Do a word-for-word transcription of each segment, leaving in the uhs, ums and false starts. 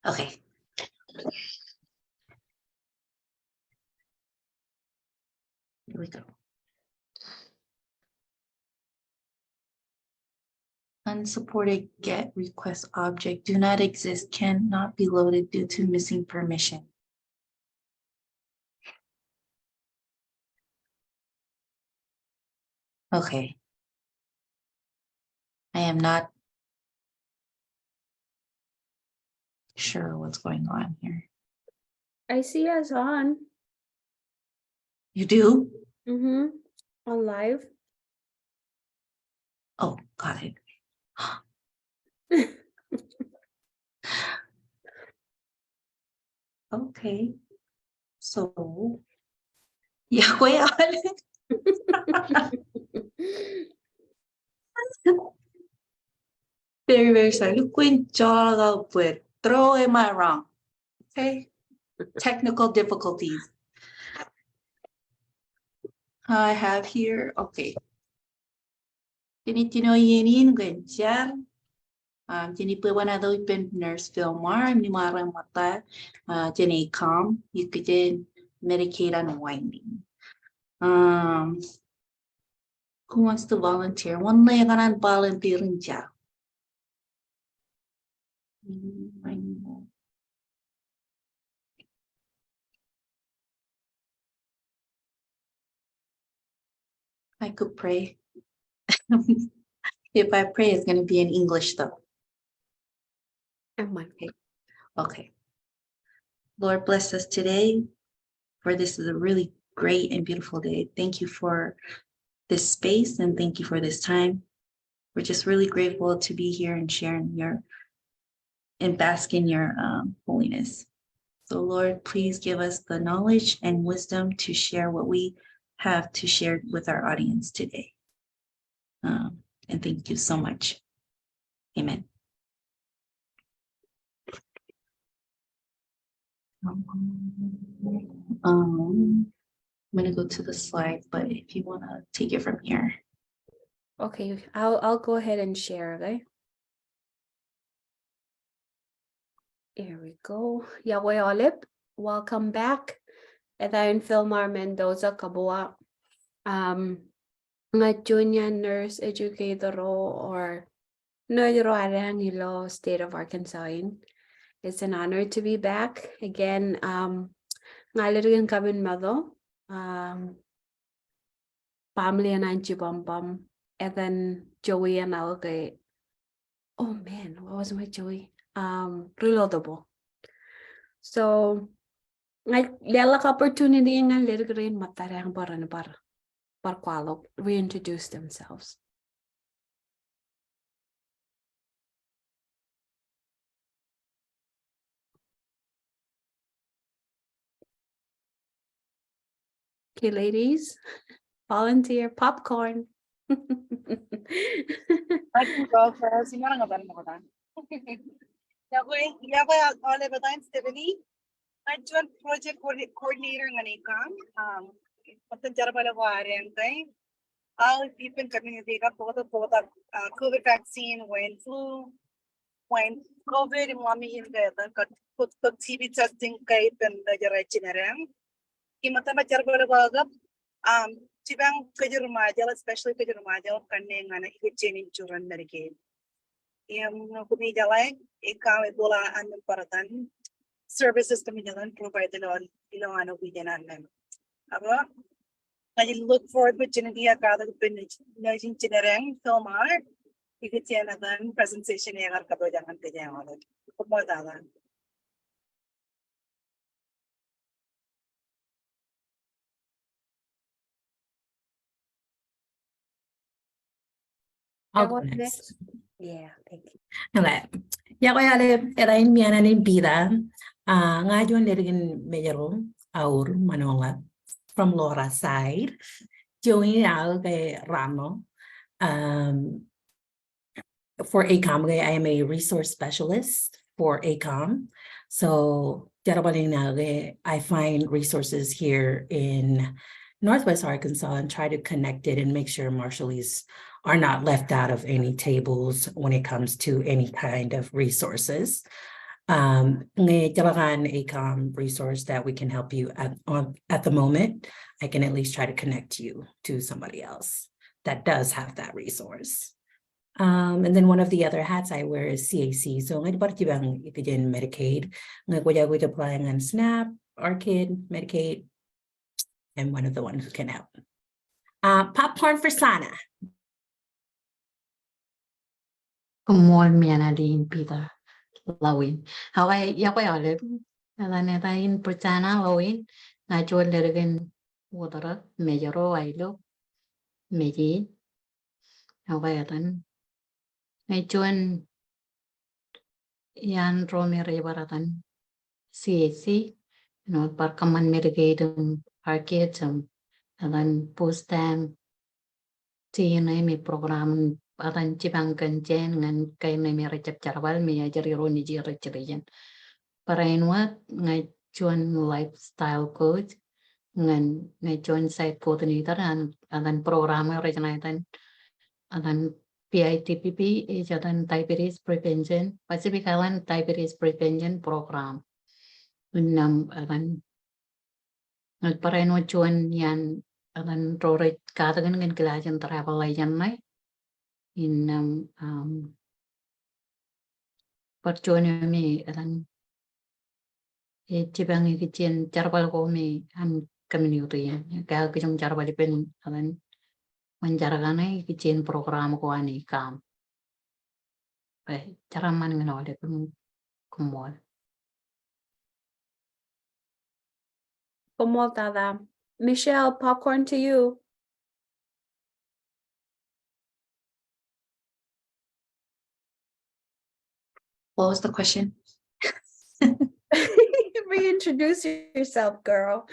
Okay. Here we go. Unsupported GET request object do not exist, cannot be loaded due to missing permission. Okay. I am not sure what's going on here. I see us on. You do? Mm-hmm. On live. Oh, got it. Okay. So, yeah, well, very, very sorry. Lukkuun joḷọk bwe throw am I wrong? Okay. Technical difficulties. I have here, okay. Jen itino iien in kōn jar. Um, jen ibwe wōnṃaantok ippān Nurse Philmar, im ṃaroñ ṃōtta, uh, jān ACOM, ikijjien Medicaid unwinding. Um, who wants to volunteer? Wōn ṇe ekōṇaan volunteer in jar? I could pray. If I pray, it's gonna be in English, though. Am I? Okay. Lord, bless us today, for this is a really great and beautiful day. Thank you for this space and thank you for this time. We're just really grateful to be here and sharing your, and bask in your, um, holiness. So Lord, please give us the knowledge and wisdom to share what we have to share with our audience today. Um, and thank you so much. Amen. Um, I'm gonna go to the slides, but if you wanna take it from here. Okay, I'll, I'll go ahead and share, okay? Here we go. Yokwe aolep, welcome back. Eta in Philmar Mendoza Kabua. Um, ña junior nurse educator ro or nurse ro adeañ ilo state of Arkansas in. It's an honor to be back again. Um, ña ḷaddik in Kapin Meto. Um, baaṃle eṇ an jibambam, etan Joey eṇ aō ke, oh man, what was my Joey? Um, Reloadable. So, ña leḷọk opportunity ñan ledik rein ṃōttad eañ bar, bar, bar kwaḷọk, reintroduce themselves. Okay, ladies, volunteer popcorn. I can go first. Imaroñ in bar ṃokta. Yokwe, yokwe aolep, etan Stephanie. Ña ij juon project coordi-, coordinator ñan ACOM. Um, ṃōttan jerbal ko ad eañ ke. Aō ippān community ko bōktok, bōktok, uh, COVID vaccine, wāween flu, wāween COVID, im ḷamei in ke etan, ke bōktok T B testing ke ippān ro rej jinideañ. Im ṃōttan bar jerbal ko aō kab, um, jipañ kōjro Ṃajeḷ, especially kōjro Ṃajeḷ, kanne ñan ikijjien insurance Medicaid. Im ñe koṃij jeḷā, ACOM ej bōkḷọk an bar etan services koṃij jeḷā provide ilo, ilo an wiik in an. Ak ña ij look forward to opportunity ak katak ippān nejin jinideañ Philmar ikijjien etan presentation eo ekar kōpooj ñan kōj aolep. Koṃṃool tata. I'll go next. Yeah, thank you. Okay. Yokwe aolep, etan in Mianan in Peter. Uh, ña juon ledik in Mājro, aur Ṃaṇoḷap, from Lora side. Join aō ke Rano. Um, for ACOM, okay, I am a resource specialist for ACOM. So, jerbal in aō ke, I find resources here in Northwest Arkansas and try to connect it and make sure Marshallese are not left out of any tables when it comes to any kind of resources. Um, ñe ejjeḷọk an ACOM resource that we can help you at, on, at the moment, I can at least try to connect you to somebody else that does have that resource. Um, and then one of the other hats I wear is CAC. So ñe ej bar jipañ ikijjien Medicaid, ñe kwōj aikuj apply ñan SNAP, ARKids, Medicaid, I'm one of the ones who can help. Uh, popcorn for Sana. Koṃṃool Mianalin Peter Lawin. Awa, iọkwe aolep. Etan, etan in Priscilla Lawin. Ña juon ledik in Utdrōk, Mājro, Ailo, Mājej. Awa etan. Ñe juon iaan ro me rej bar etan CAC, āinwōt bar kōṃṃan Medicaid im ARKids im etan food stamp, T N M program, etan jipañ kōn jān ñan kain me rej jab jerbal me ej ri ro nejū rej jipañ. Barāinwōt ña juon lifestyle coach, ñan ña juon site coordinator an, etan program eo rej ṇa etan, etan P I D P P, ej etan diabetes prevention, Pacific Island diabetes prevention program. Innām etan Ña barāinwōt juon iaan etan ro rej katakin kōn kilaaj in travel agent ṇe. Innām, um, bar juon eo me etan ej jipañ ikijjien jerbal ko me an community in. Ke kijoñ jerbal ippān etan ṃōn jar kaṇe ikijjien program ko an ACOM. Bwe, jeraaṃṃan ñan aolep, koṃṃool. Koṃṃool tata. Michelle, popcorn to you. What was the question? Reintroduce yourself, girl.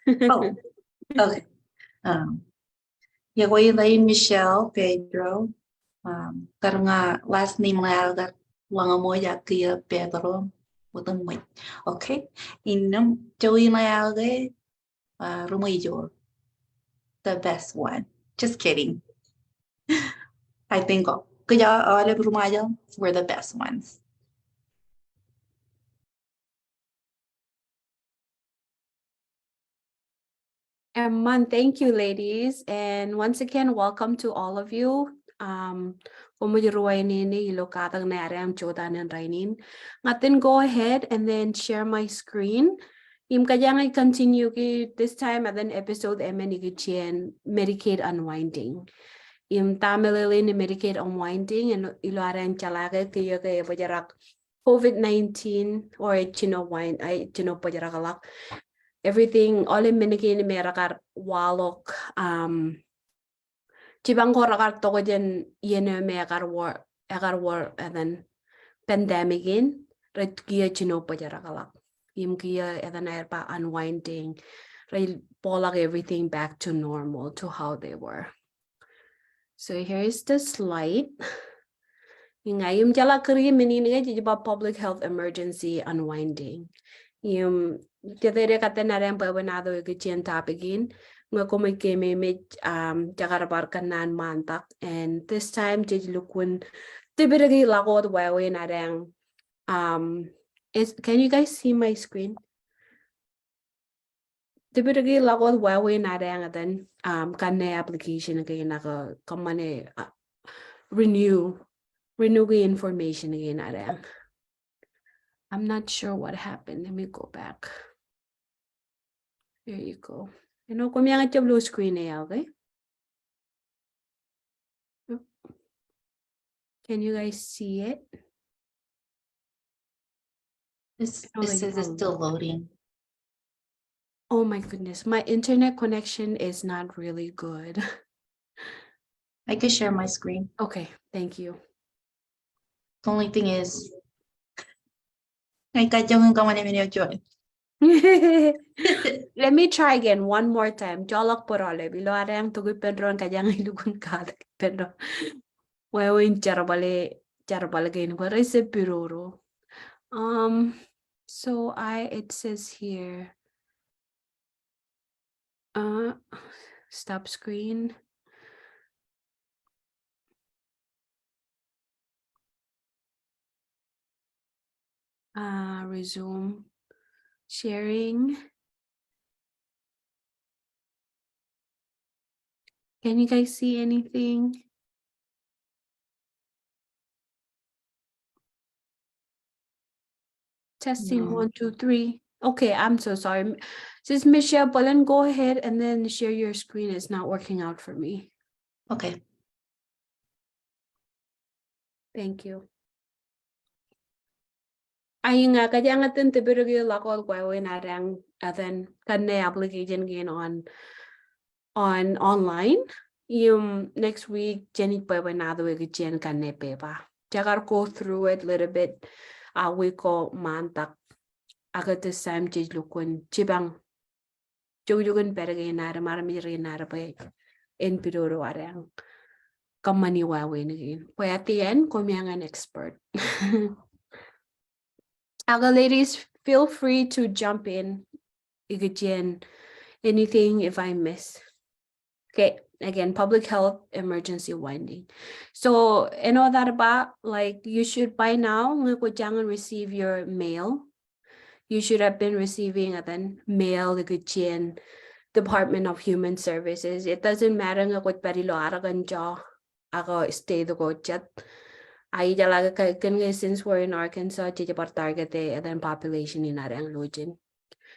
Oh, okay. Um, Iọkwe in Michelle Pedro. Um, kar ña last name ṇe aō kar ḷōñṃool ak kiiō Pedro. Wōt im ṃōj. Okay. Innām, um, juon eo aō ke, uh, Ruṃwij Joor. The best one. Just kidding. I think all, kōj aolep Ruṃwij Joor, we're the best ones. Eṃṃan, thank you, ladies. And once again, welcome to all of you. Um, koṃij ruwainene ilo katak ṇe ad aṃ jota in rainin. Ña iten go ahead and then share my screen. Im kōjeañ continue ki this time etan episode emān ikijjien Medicaid unwinding. Im ta meḷeḷein Medicaid unwinding, ilo ad aṃ jeḷā ke kiiō ke ebōjrak COVID nineteen, or ejjino wind, ejjino bōjrakḷọk. Everything, aolep men kein me rekar waḷọk, um, jipañ ko rekar tok jān iien eo me ekar wōr, ekar wōr etan pandemic in, rej kiiō jino bōjrakḷọk. Im kiiō etan aer ba unwinding, rej bōkḷọk everything back to normal, to how they were. So here's the slide. Ña im jeḷā kūr men in ke ej ba public health emergency unwinding. Im jete rej kōttan ad aṃ bwebwenato ikijjien topic in, ñe koṃij keememej, um, jekar bar kōnnaan ṃaantak. And this time, jej lukkuun tipdiki ḷọk wōt wāween ad aṃ, um, is, can you guys see my screen? Tipdiki ḷọk wōt wāween ad aṃ etan, um, kanne application kein ak kōṃṃane, uh, renew, renew ki information kein ad aṃ. I'm not sure what happened. Let me go back. There you go. Āinwōt koṃeañ ejjab lo screen eo, okay? Can you guys see it? This, oh, it says it's still loading. Oh my goodness, my internet connection is not really good. I can share my screen. Okay, thank you. The only thing is, ña ikajjioñ in kōṃṃane men eo juon. Let me try again one more time. Joḷọk bōd aolep. Ilo ad aṃ tok ippān doon, kōjeañ ilukkuun katak ippān doon. Wāween jerbal e, jerbal kein bwe rej jab pidodo. Um, so I, it says here, uh, stop screen. Uh, resume sharing. Can you guys see anything? Testing, no. One, two, three. Okay, I'm so sorry. M-, Sis Michelle, bōlen go ahead and then share your screen. It's not working out for me. Okay. Thank you. Ak ña kōjeañ etan tipdiki ḷọk wōt wāween ad etan kanne application kein on, on online. Im next week, jen ij bwebwenato ikijjien kanne pepa. Jekar go through it little bit, a, wiik ko ṃaantak. Ak at this time, jej lukkuun jipañ jukjukin pād kein ad im armej rein ad bwe en pidodo ad etan kōṃṃani wāween kein. Bwe at the end, koṃ eñin expert. Ak ladies, feel free to jump in ikijjien anything if I miss. Okay, again, public health emergency winding. So, āinwōt ad ba, like, you should by now, ñe kwōj jañin receive your mail, you should have been receiving etan mail ikijjien Department of Human Services. It doesn't matter ñe kwōj pād ilo arkanjo ak state ko jet. Ak ijeḷā ke kōn ke since we're in Arkansas, jej bar target e etan population in ad etan lujin.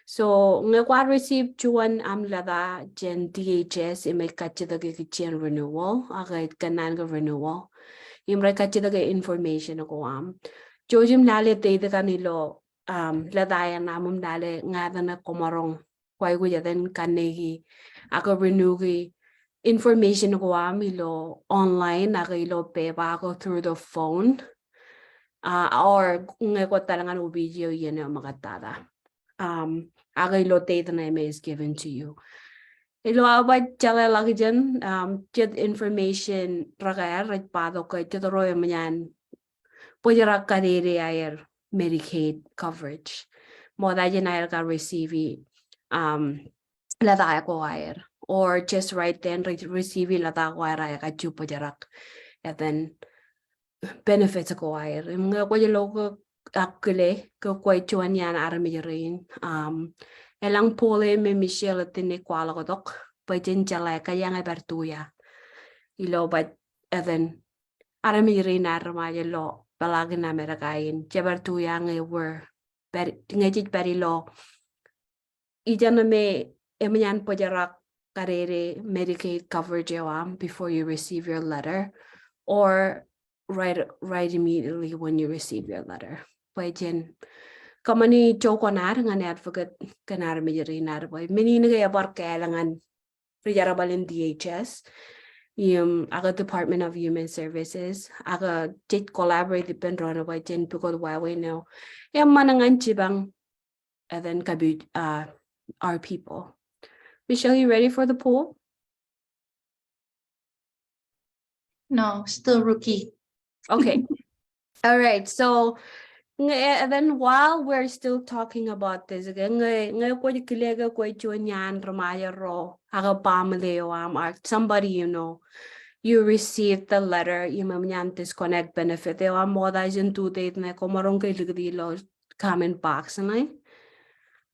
So, ñe kwaar receive juon aṃ lōta jān D H S im ej kajjitōk ikijjien renewal, ak ej kōnnaan ke renewal, im rej kajjitōk information ko aṃ, jouj im lale date kaṇ ilo, um, lōta eṇ aṃ im lale ñāāt ṇe koṃaroñ kwaikuj etan kanne ki ak renew ki information ko aṃ ilo online ak ilo pepa ak through the phone. Uh, or ñe kwōj tal ñan O B G Y N eo ṃōkattata. Um, ak ilo date ṇe im ej given to you. Ilo aō baj jeḷā ḷọk jān, um, jet information rekar rej ba tok ke jet ro eṃōj an bōjrak kadede aer Medicaid coverage. Ṃokta jān aer kar receive, um, lōta ko aer. Or just right then re-, receive lōta ko aer aer kajju bōjrak etan benefits ko aer. Im ñe kwōj lo ke ak kile ke kwōj juon iaan armej rein, um, elōñ poll e me Michelle etan ej kwaḷọk tok, bwe jen jeḷā kōjeañ ej bar tuya ilo baj etan armej rein ad ri Ṃajeḷ ilo peḷaakin Amerika in. Jej bar tuya ñe we're pād, ñe jej pād ilo ijeṇ me eṃōj an bōjrak kadede Medicaid coverage eo aṃ before you receive your letter, or right, right immediately when you receive your letter. Bwe jen kōṃṃani jokon ad ñan advocate kōn armej rein ad bwe men in ke ebar kāāl ñan ri jerbal in D H S im ak Department of Human Services, ak jej collaborate ippān doon bwe jen pukot wāween eo eṃṃan ñan jipañ etan kapijukuj, uh, our people. Michelle, you ready for the poll? No, still rookie. Okay. All right. So, ñe, and then while we're still talking about this, ke ñe, ñe kwōj kile ke kwōj juon iaan ri Ṃajeḷ ro, ak baaṃle eo aṃ, or somebody you know, you received the letter, im eṃōj an disconnect benefit eo aṃ, ṃokta jān due date ṇe, koṃaroñ ke likūti ilo comment box ṇe.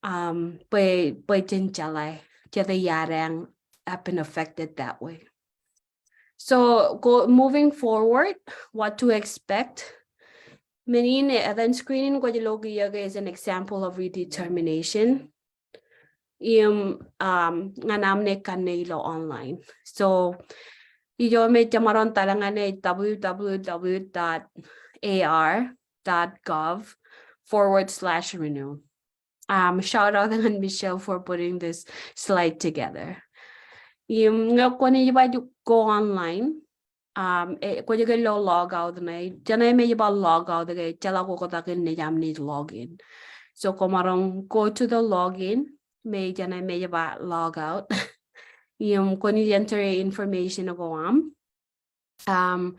Um, bwe, bwe jen jeḷā, jete iadeañ have been affected that way. So, go, moving forward, what to expect? Men in, etan screen in kwōj lo kiiō ke is an example of redetermination. Im, um, ñan aṃ ṇe kanne ilo online. So, ijo me jemaroñ tal ñan e, www dot ar dot gov forward slash renew. Um, shout out ñan Michelle for putting this slide together. Im, ñe kwōnaaj ba go online, um, e, kwōj ke lo log out ṇe, jenaaj me ej ba log out ke, jeḷā ko kōtak in naaj aṃ naaj log in. So, koṃaroñ go to the login, me jenaaj me ej ba log out. Im, kwōnaaj enter e information ko aṃ. Um,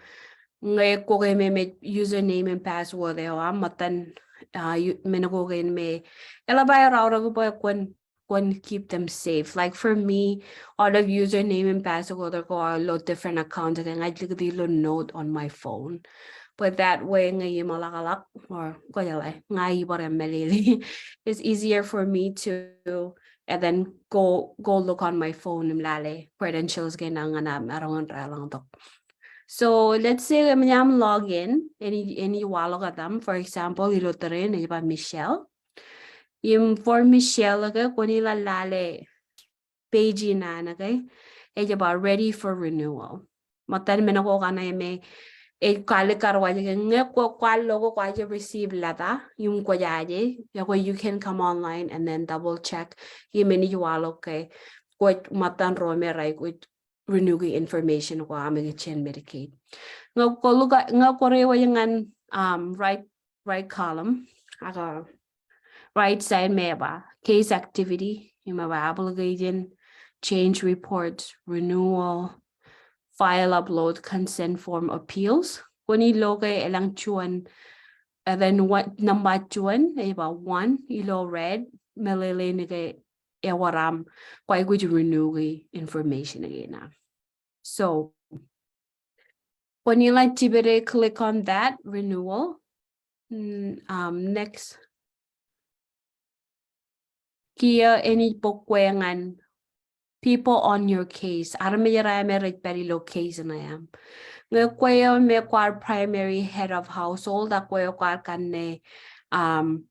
ñe kwō ke me, me username and password eo aṃ, ṃōttan, uh, men ko kein me eḷap aer aorōk bwe kwōn, kwōn keep them safe. Like for me, all of username and password ko ilo different account, ke ña ij likūti ilo note on my phone. But that way, ñe im ḷak ḷọk, or kwōjeḷā, ña ibar emeḷeḷe. It's easier for me to, and then go, go look on my phone im lale credentials kein ñan aṃ maroñ in deḷọñtok. So let's say eṃōj aṃ log in, enaaj, enaaj waḷọk etaṃ, for example, ilo tōre in ej ba Michelle. Im for Michelle ke kwōnaaj lale page in an ke, ej ba ready for renewal. Ṃōttan men ko kaṇe me ej kalikkar waj ke ñe kwō, kwaar lo ke kwaar jab receive letter, im kwōjaje, ekwe you can come online and then double check, im enaaj waḷọk ke kwōj ṃōttan ro me rej kwōj renew kōj information ko aṃ ikijjien Medicaid. Ñe kwō look at, ñe kwō rewōj ñan, um, right, right column, ak right side me ba case activity, im ba application, change report, renewal, file upload, consent form, appeals. Kwōnaaj lo ke elōñ juon, and then what, number juon, ej ba one, ilo red, meḷeḷein ke ewōr aṃ, kwaar kwōj renew kōj information kein aṃ. So, kwōnaaj jibdewōt click on that renewal. Mm, um, next. Kiiō enaaj bōk kwe ñan people on your case. Armej ro me rej pād ilo case ṇe aṃ. Ñe kwe eo me kwaar primary head of household, ak kwe eo kwaar kanne, um,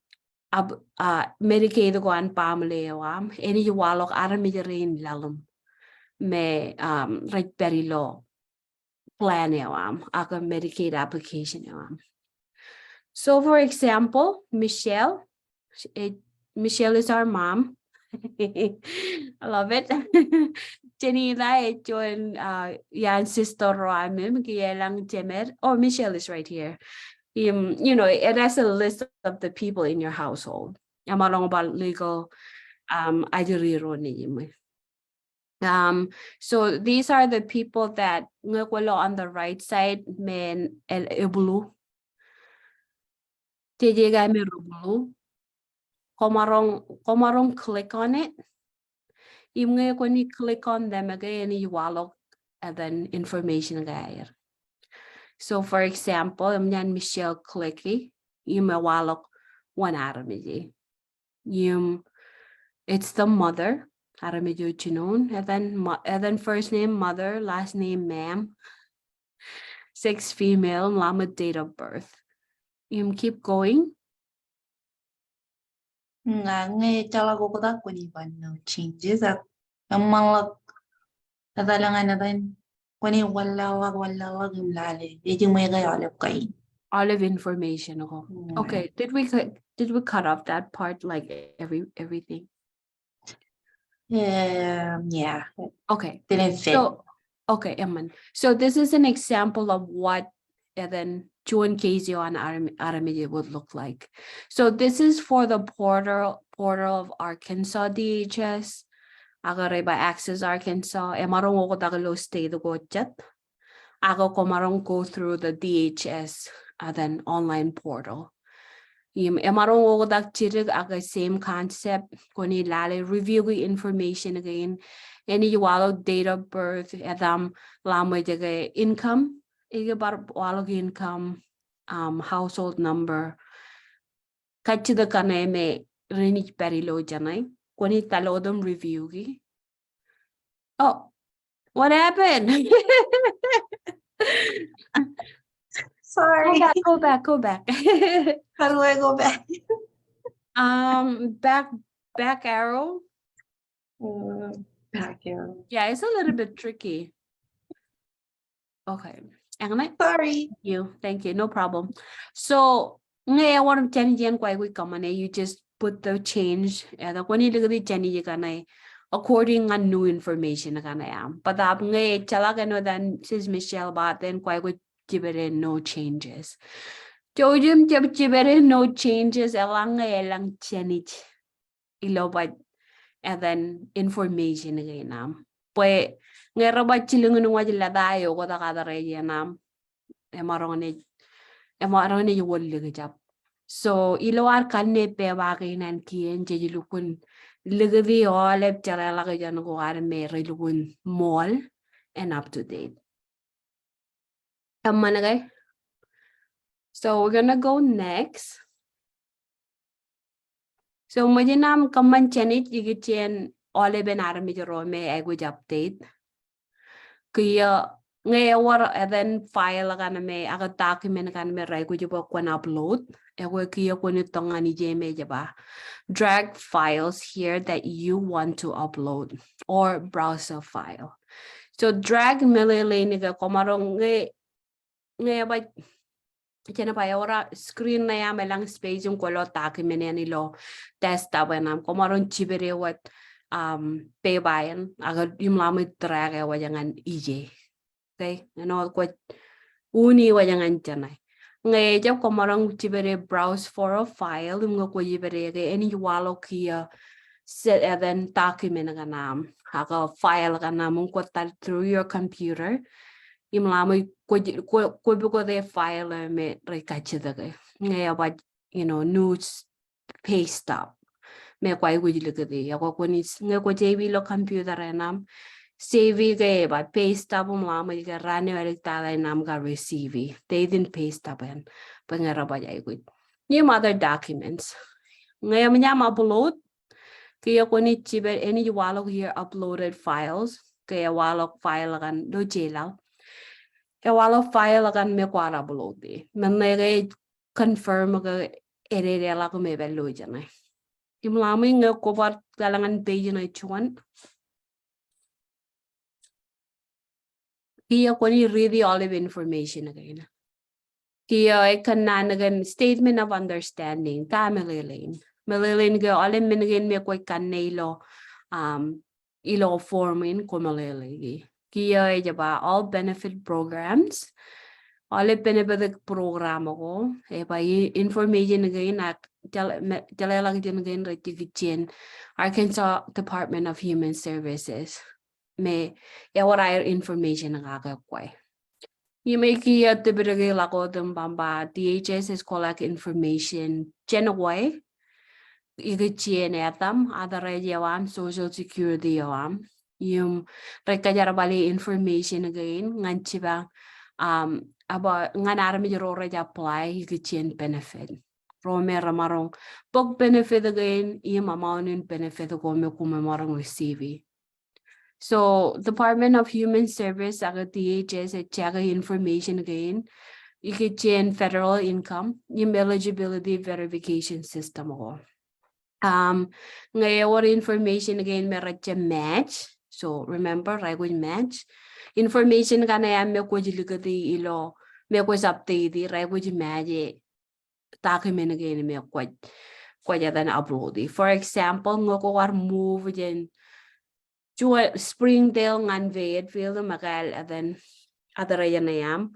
ab-, uh, Medicaid ko an baaṃle eo aṃ, enaaj waḷọk armej rein ḷalem me, um, rej pād ilo plan eo aṃ, ak Medicaid application eo aṃ. So for example, Michelle, eh, Michelle is our mom. I love it. Jenny ej juon, uh, iaan sister ro aṃ im kiiō elōñ jemed. Oh, Michelle is right here. Um, you know, it has a list of the people in your household. Emaroñ ba legal, um, ajri ro nejime. Um, so these are the people that ñe kwōlo on the right side me en, el, e blue. Jeje eo me rej blue. Kwōmaroñ, kwōmaroñ click on it. Im ñe kwōnaaj click on them again, enaaj waḷọk etan information ko aer. So for example, eṃōj an Michelle click e, im ewaḷọk wōn armej e. Im, it's the mother, armej eo jinoin, etan mo-, etan first name mother, last name ma'am. Sex female, ḷaṃōj date of birth. Im keep going. Ña, ñe ejjeḷọk oktak kwōnaaj ba no changes ak eṃṃanḷọk etal ñan etan, kwōnaaj wanlaḷọk, wanlaḷọk im lale. Ej ṃōj ke aolep kain. Aolep information ko. Mm. Okay, did we cut, did we cut off that part, like, every, everything? Um, yeah. Okay. Didn't fit. So, okay, eṃṃan. So this is an example of what, and then juon case eo an arm-, armej e would look like. So this is for the portal, portal of Arkansas D H S. Ak rej ba Access Arkansas. Emaroñ oktak ilo state ko jet. Ak kwōmaroñ go through the D H S, uh, then online portal. Im, emaroñ oktak jidik ak same concept, kwōnaaj lale review kōj information kein, enaaj waḷọk date of birth, etaṃ, ḷaṃōj ke income, ej bar waḷọk income, um, household number, kajjitōk kaṇe me renaaj pād ilo jeṇe, kwōnaaj tal wōt im review kōj. Oh, what happened? Sorry. Go back, go back, go back. How do I go back? Um, back, back arrow. Mm, back arrow. Yeah, it's a little bit tricky. Okay. Eñṇe? Sorry. Thank you. Thank you. No problem. So, ñe ewōr change in, kwōj kōṃṃane, you just put the change, eh, the, kwōnaaj likūti change kaṇe according ñan new information kaṇe aṃ. Bōtab ñe ejjeḷọk āinwōt an Sis Michelle ba, then kwōj jibdewōt no changes. Jouj im jab jibdewōt no changes eḷaññe elōñ change ilo baj, and then information kein aṃ. Bwe ñe rej baj jilkinwōj letter eo oktak address eṇ aṃ, emaroñ in ej, emaroñ in ej wōr likjab. So ilo ad kanne pepa kein an kien, jej lukkuun likūti aolep jeḷāḷọkjeṇ ko ad me rej lukkuun ṃool and up to date. Eṃṃan ke? So we're gonna go next. So ṃōjin aṃ kōṃṃan jān ij ikijjien aolepen armej ro me aikuj update. Kiiō ñe ewōr etan file kaṇ me, ak document kaṇ me reaikuj bwe kwōn upload, ekwe kiiō kwōn itok ñan ije me ej ba drag files here that you want to upload or browse a file. So drag meḷeḷein ke koṃaroñ ñe ñe ej ba, jen ba ewōr screen ṇe aṃ elōñ space in kwōlo document eṇ ilo desktop eṇ aṃ, koṃaroñ jipede wōt, um, pepa eṇ, ak im ḷak ṃōj drag e wōj ñan ije. Okay, āinwōt kwōj uñi wōj ñan jeṇe. Ñe ejab koṃaroñ jipede browse for a file, im ñe kwōj jipede ke enaaj waḷọk kiiō set etan document kaṇ aṃ, ak file kaṇ aṃ, im kwōj etal through your computer. Im ḷak ṃōj kwōj, kwō, kwō pukot e file me rej kajjitōk e. Ñe ej ba, you know, new s-, pay stub me kwaikuj likūti. Ak kwō, kwōnaaj, ñe kwōj save ilo computer eṇ aṃ, save ke ej ba pay stub im ḷak ṃōj ke raan eo āliktata in aṃ kar receive e. Date in pay stub eṇ. Bwe ñe rej ba aikuj. Im other documents. Ñe eṃōj aṃ upload, kiiō kwōnaaj jipede, enaaj waḷọk here uploaded files, ke ewaḷọk file kaṇ ilo jeḷā. Ewaḷọk file kaṇ me kwaar upload e. Meñe ke ej confirm ke ededeḷọk im ej pād ilo jeṇe. Im ḷak ṃōj ñe kwō bar etal ñan page ṇe juon, kiiō kwōnaaj riiti aolep information kein. Kiiō ej kōnnaan kōn statement of understanding, ta meḷeḷein. Meḷeḷein ke aolep men kein me kwōj kanne ilo, um, ilo form in kwō meḷeḷeiki. Kiiō ej ba all benefit programs. Aolep benefit program ko, ej ba i-, information kein ak jeḷā, me-, jeḷāḷọkjeṇ kein rej ikijjien Arkansas Department of Human Services. Me ewōr aer information kake kwe. Im ej kiiō tipdiki ḷọk wōt im ba, ba D H S ej collect information jān kwe, ikijjien etaṃ, address eo aṃ, social security eo aṃ. Im rej kōjerbali information kein ñan jipañ, um, about ñan armej ro rej apply ikijjien benefit. Ro me remaroñ bōk benefit kein im amount in benefit ko me koṃ maroñ receive. So Department of Human Service ak D H S ej check information kein ikijjien federal income im eligibility verification system ko. Um, ñe ewōr information kein me rej jab match. So remember, reaikuj match. Information kaṇe aṃ me kwōj likūti ilo, me kwōj update, reaikuj match e document kein me kwōj, kwōj etan upload e. For example, ñe kwō kar move jān juon Springdale ñan Fayetteville im ekāāl etan address ṇe aṃ,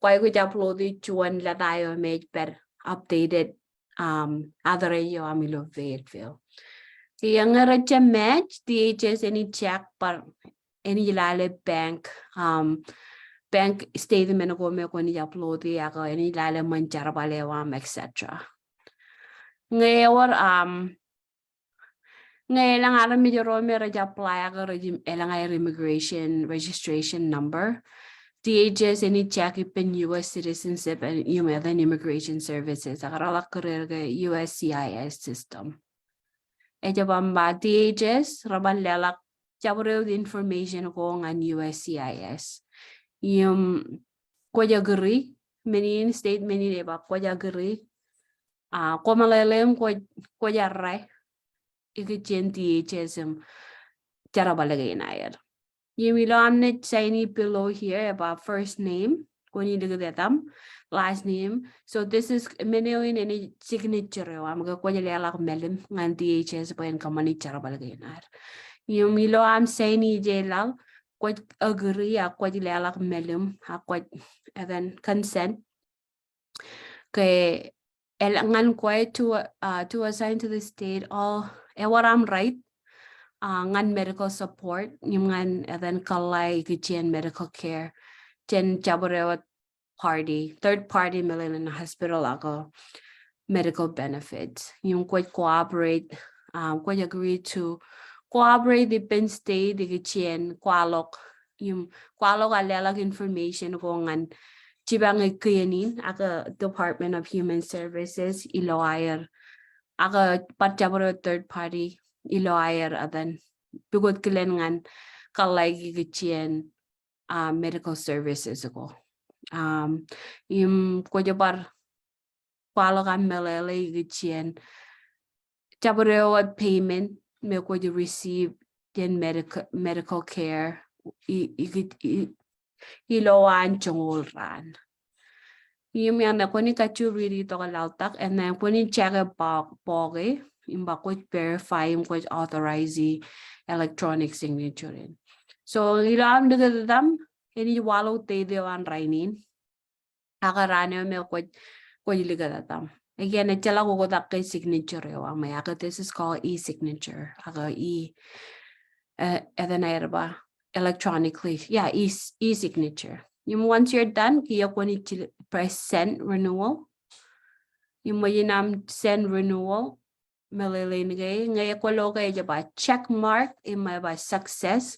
kwaikuj upload e juon leta eo me ej pād updated, um, address eo aṃ ilo Fayetteville. Kiiō ñe rej jab match, D H S enaaj check bar enaaj lale bank, um, bank statement ko me kwōnaaj upload e ak enaaj lale ṃōn jerbal eo aṃ, et cetera. Ñe ewōr, um, ñe elōñ armej ro me rej apply ak rej im-, elōñ aer immigration registration number, D H S enaaj check ippān U S Citizenship and Hum-, etan Immigration Services, ak reḷak kūr er ke U S C I S system. Ej ba, ba D H S reban leḷọk jabdewōt information ko ñan U S C I S. Im kwōj agree, men in, state men in ej ba kwōj agree. Ah, kwō meḷeḷe im kwōj, kwōj errā ikijjien D H S im jerbal kein aer. Im ilo aṃ naaj sign e below here, ej ba first name, kwōnaaj likūt etaṃ, last name. So this is, men eo in enaaj signature eo aṃ ke kwōj leḷọk mālim ñan D H S bwe en kōṃṃani jerbal kein ad. Im ilo aṃ sign e jeḷā, kwōj agree ak kwōj leḷọk mālim ak kwōj etan consent ke el-, ñan kwe to, uh, to assign to the state all, ewōr aṃ right, uh, ñan medical support, im ñan etan kōḷḷā ikijjien medical care jān jabdewōt party, third party, meḷeḷein hospital ak medical benefits. Im kwōj cooperate, um, kwōj agree to cooperate ippān state ikijjien kwaḷọk, im kwaḷọk ak leḷọk information ko ñan jipañ e kien in, ak Department of Human Services ilo aer, ak bar jabdewōt third party ilo aer etan pukot kilen ñan kōḷḷāik ikijjien, ah, medical services ko. Um, im kwōj bar kwaḷọk aṃ meḷeḷe ikijjien jabdewōt payment me kwōj receive jān medical, medical care i, i, i, ilo an joñoul raan. Im eñin kwōnaaj kajju riiti tok laḷtak, and then kwōnaaj check e bọk, bọk e, im ba kwōj verify, im kwōj authorize e electronic signature in. So, ilo aṃ likūt etaṃ, enaaj waḷọk date eo an rainin. Ak raan eo me kwōj, kwōj likūt etaṃ. Again, ejjeḷọk oktak ke signature eo aṃ, ak this is called e-signature. Ak e, eh, etan aer ba, electronically. Yeah, e, e-signature. Im once you're done, kiiō kwōnaaj press send renewal. Im ṃōjin aṃ send renewal, meḷeḷein ke, ñe kwōlo ke ej ba check mark, im ej ba success,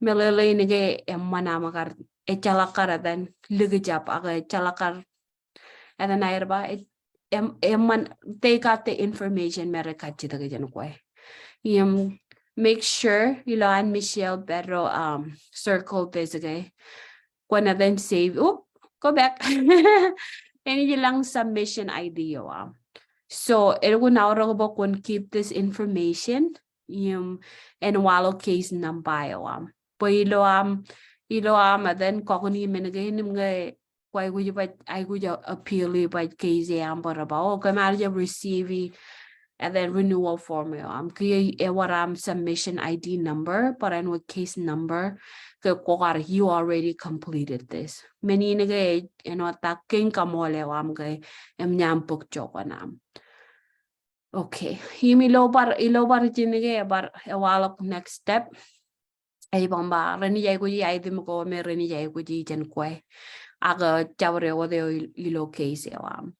meḷeḷein ke eṃṃan aṃ kar, ejjeḷọk kar etan likjab, ak ejjeḷọk kar etan aer ba, e, em, eṃṃan, they got the information me rej kajjitōk jān kwe. Im make sure ilo an Michelle Pedro, um, circle this, okay? Kwōn etan save, oop, go back. Enaaj lañ submission I D eo aṃ. So, elukkuun aorōk bwe kwōn keep this information, im, en waḷọk case number eo aṃ. Bwe ilo aṃ, ilo aṃ etan kọkoṇi men kein im ñe, kwōj aikuj baj, aikuj a-, appeal e baj case eo aṃ bwe rej ba, oh, kōm ar jab receive e, and then renewal form eo aṃ. Kiiō ewōr aṃ submission I D number, barāinwōt case number, ke kwōkar, you already completed this. Men in ke āinwōt ta kein kaṃool eo aṃ ke eṃōj aṃ bōk joñan aṃ. Okay. Im ilo bar, ilo bar ijin ke bar ewaḷọk next step. Ej ba, renaaj aikuji item ko me renaaj aikuji jān kwe. Ak jabdewōt eo il-, ilo case eo aṃ.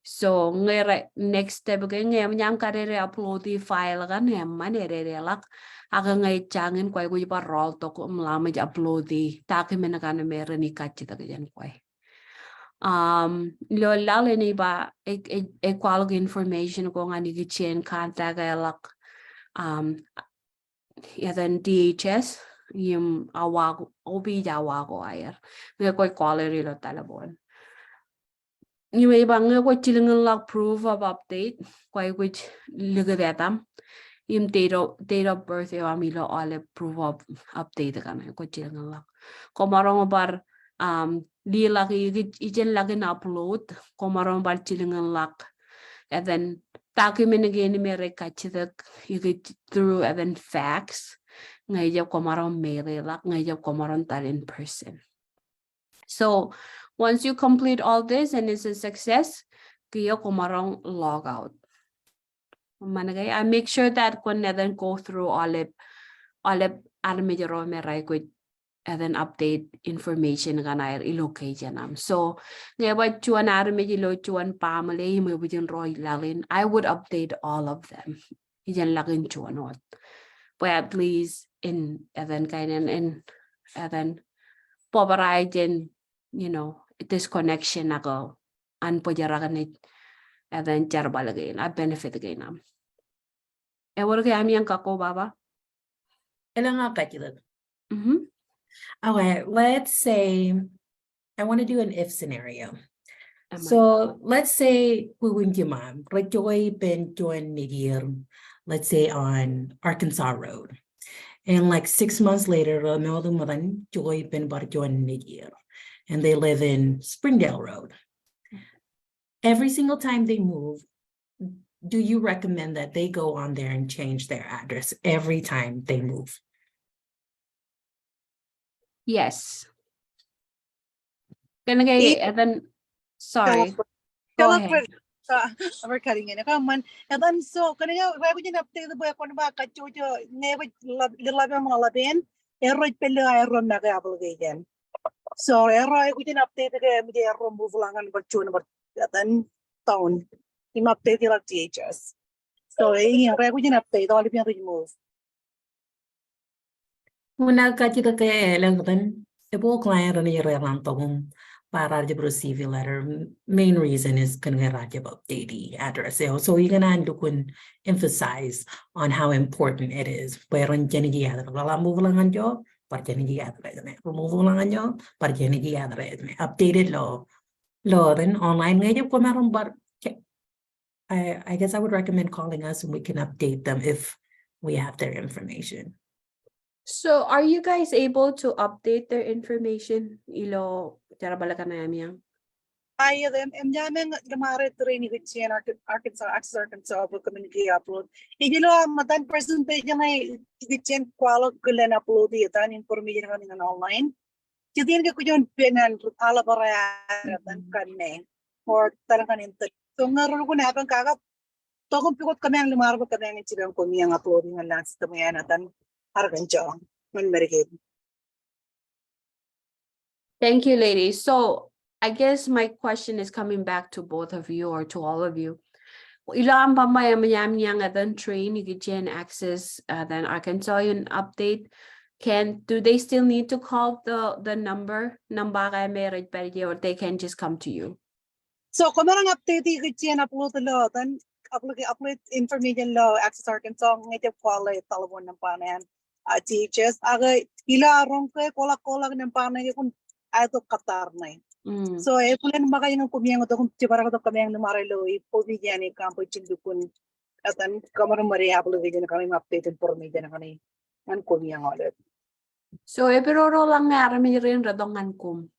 So, ñe rej next step ke ñe eṃōj aṃ kadedeḷọk upload e file kaṇ, eṃṃan ededeḷọk. Ak ñe ej jañin kwōj aikuj bar rọọltok im ḷōmṇak upload e document kaṇ me renaaj kajjitōk jān kwe. Um, ilo laḷ enaaj ba, ej, ej, ej kwaḷọk information ko ñan ikijjien contact eo ḷọk. Um, etan D H S, im awa ko, opiij awa ko aer. Ñe kwōj call er ilo telephone. Im ej ba ñe kwōj jilkinḷọk proof of update, kwōj aikuj likūt etaṃ. Im date of, date of birth eo aṃ ilo aolep proof of update kaṇ, kwōj jilkinḷọk. Koṃaroñ bar, um, leḷọk ikijjien ḷọk in upload, koṃaroñ bar jilkinḷọk. And then document kein me rej kajjitōk ikijjien through and then fax. Ñe ejab koṃaroñ mail e ḷọk, ñe ejab koṃaroñ tar in person. So once you complete all this and it's a success, kiiō koṃaroñ log out. Eṃṃan ke, I make sure that kwōn etan go through aolep, aolep armej ro me rej aikuj etan update information kaṇ aer ilo case eo aṃ. So, ñe baj juon armej ilo juon baaṃle im ebwijin ro laḷ in, I would update all of them. Ijin ḷọk in juon wōt. Bwe at least in etan kain in, in etan bōbrae jān, you know, disconnection ak unbōjrak in etan jerbal kein, a benefit kein aṃ. Ewōr ke ami en kakko, Baba? Elōñ aō kajjitōk. Mm-hmm. Okay, let's say I want to do an if scenario. Eṃṃan. So let's say kwe wūn jiṃa, rej jokwe ippān juon nejier, let's say on Arkansas Road. And like six months later, rej mool ṃōttan jokwe ippān bar juon nejier. And they live in Springdale Road. Every single time they move, do you recommend that they go on there and change their address every time they move? Yes. Kōnke, and then, sorry. Go ahead. We're cutting in. Come on. And then, so, kōnke rej aikuj in update bwe kwōn ba kajjojo ñe baj ḷap-, ḷap-, ḷap-, ḷap-, erro ej pād ilo aerro make application. So, erro aikuj in update ke, eṃōj erro move ḷọk ñan bar juon bar, and then town. Im update ḷọk D H S. So, e, rej aikuj in update, aolep in rej move. Wūn aō kajjitōk ke elōñ etan, ebwe client renaaj reḷḷān tok im bar raar jab receive letter. Main reason is kōnke raar jab update e address eo. So ikōṇaan lukkuun emphasize on how important it is. Bwe ren jāniki address, ḷaḷ move ḷọk ñan joñoul, bar jāniki address ṇe. Move ḷọk ñan joñoul, bar jāniki address ṇe. Update ilo, ilo etan online ñe ejab koṃaroñ bar I, I guess I would recommend calling us and we can update them if we have their information. So are you guys able to update their information? Ilo jerbal kaṇe ami aṃ. Aet, im, im, ña me ḷōṃaro train ikijjien Ark-, Arkansas, Access Arkansas, bwe kōmin ke upload. Ilo etan presentation ṇe ikijjien kwaḷọk kilen upload etan information kaṇe ñan online. Jitien ke kwōj pen an aḷap ro ad etan kaṇe or etan kaṇe etan. So ñe relukkuun etan kake tok im pukot kōmeañ ḷōṃaro bwe kōmeañ jipañ koṃeañ upload ñan last system eo an etan Arkansas ñan Medicaid. Thank you, lady. So I guess my question is coming back to both of you or to all of you. Ilo aṃ ba ṃae eṃōj ami etan train ikijjien Access, uh, etan Arkansas in update. Can, do they still need to call the, the number, nōṃba ke me rej pād ie, or they can just come to you? So, koṃaroñ update ikijjien upload ilo etan, upload, upload information ilo Access Arkansas, ñe ejab call e telephone nōṃba ṇe an, uh, D H S, ak ilo aer roñ ke, koḷak, koḷak nōṃba ṇe ke kwōn aetok kōttar ṇe. Mm. So, ekwōlen ṃōkaj ñan koṃeañ tok im jipañ tok kōmeañ ḷōṃaro ilo e, koṃeañ ej kaṃ bwe jen lukkuun etan, koṃaroñ ṃōde application kaṇe im update information kaṇe ñan koṃeañ aolep. So, epidodoḷọk ñe armej rein retok ñan koṃ?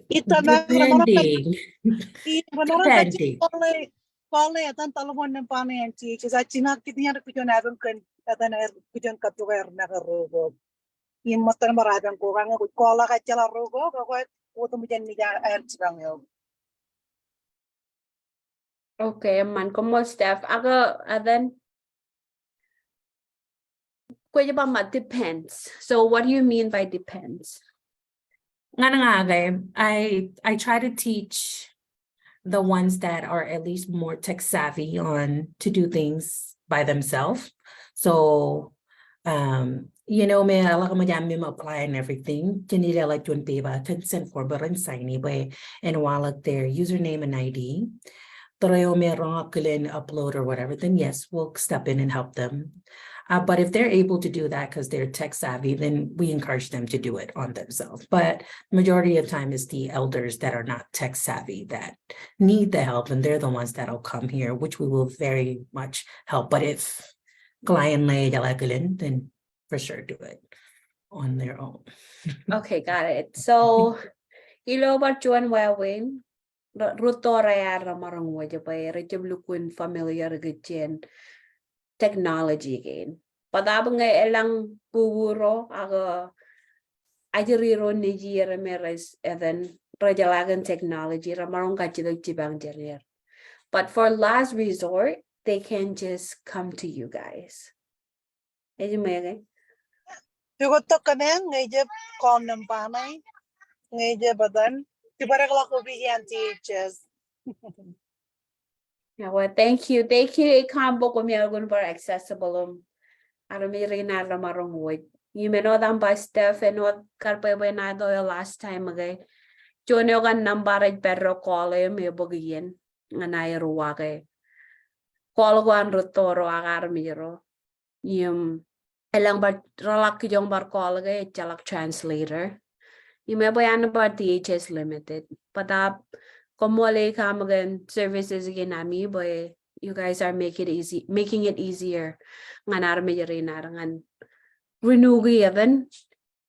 Ita ma, depending. Depending. Call e, call e etan telephone nōṃba ṇe an D H S, a jiṃa kōn iien rej kijoñ etan kōn, etan aer kijoñ kōttok aer make rokok. Im ṃōttan bar etan ko kañe kwōj call ak ejjeḷọk rokok, ak kwōj otemjej aer jipañ eok. Okay, eṃṃan, koṃṃool Steph. Ak, uh, then, kwōj ba ṃōk depends. So what do you mean by depends? Ñan ña ke, I, I try to teach the ones that are at least more tech savvy on to do things by themselves. So, um, you know, me eḷak eṃōj ami apply and everything, jen leḷọk juon pepa, consent form, bwe ren sign e bwe en waḷọk their username and I D. Tōre eo me roñak kilen upload or whatever, then yes, we'll step in and help them. Uh, but if they're able to do that 'cause they're tech savvy, then we encourage them to do it on themselves. But majority of time it's the elders that are not tech savvy that need the help, and they're the ones that'll come here, which we will very much help. But if client ṇe ejeḷā kilen, then for sure do it on their own. Okay, got it. So, ilo bar juon wāween, ru-, rūtto rear remaroñ wōj bwe rejjab lukkuun familiar ikijjien technology kein. Bōtab ñe elōñ bubu ro ak ajri ro nejier me rej, etan, rejeḷā kōn technology, remaroñ kajjitōk jipañ jereer. But for last resort, they can just come to you guys. Ej ṃōj ke? Pukot tok kōmeañ, ñe ejab call nōṃba ṇe, ñe ejab etan, jibadekḷọk opiij eo an D H S. Eo, well, thank you. Thank you, ej kaṃ bwe koṃ lukkuun bar accessible im armej rein ad remaroñ wōj. Im āinwōt aṃ ba Steph, āinwōt kar bwebwenato eo last time ke, juon eo kaṇ nōṃba rej pād ro call e im ebōk iien ñan aer uwaak e call ko an rūtto ro ak armej ro. Im elōñ bar, reḷak kijoñ bar call ke ejjeḷọk translator. Im ebwe an bar D H S limited. Bōtab koṃṃool ej kaṃ kōn services kein ami bwe you guys are make it easy, making it easier ñan armej rein ad ñan renew-i etan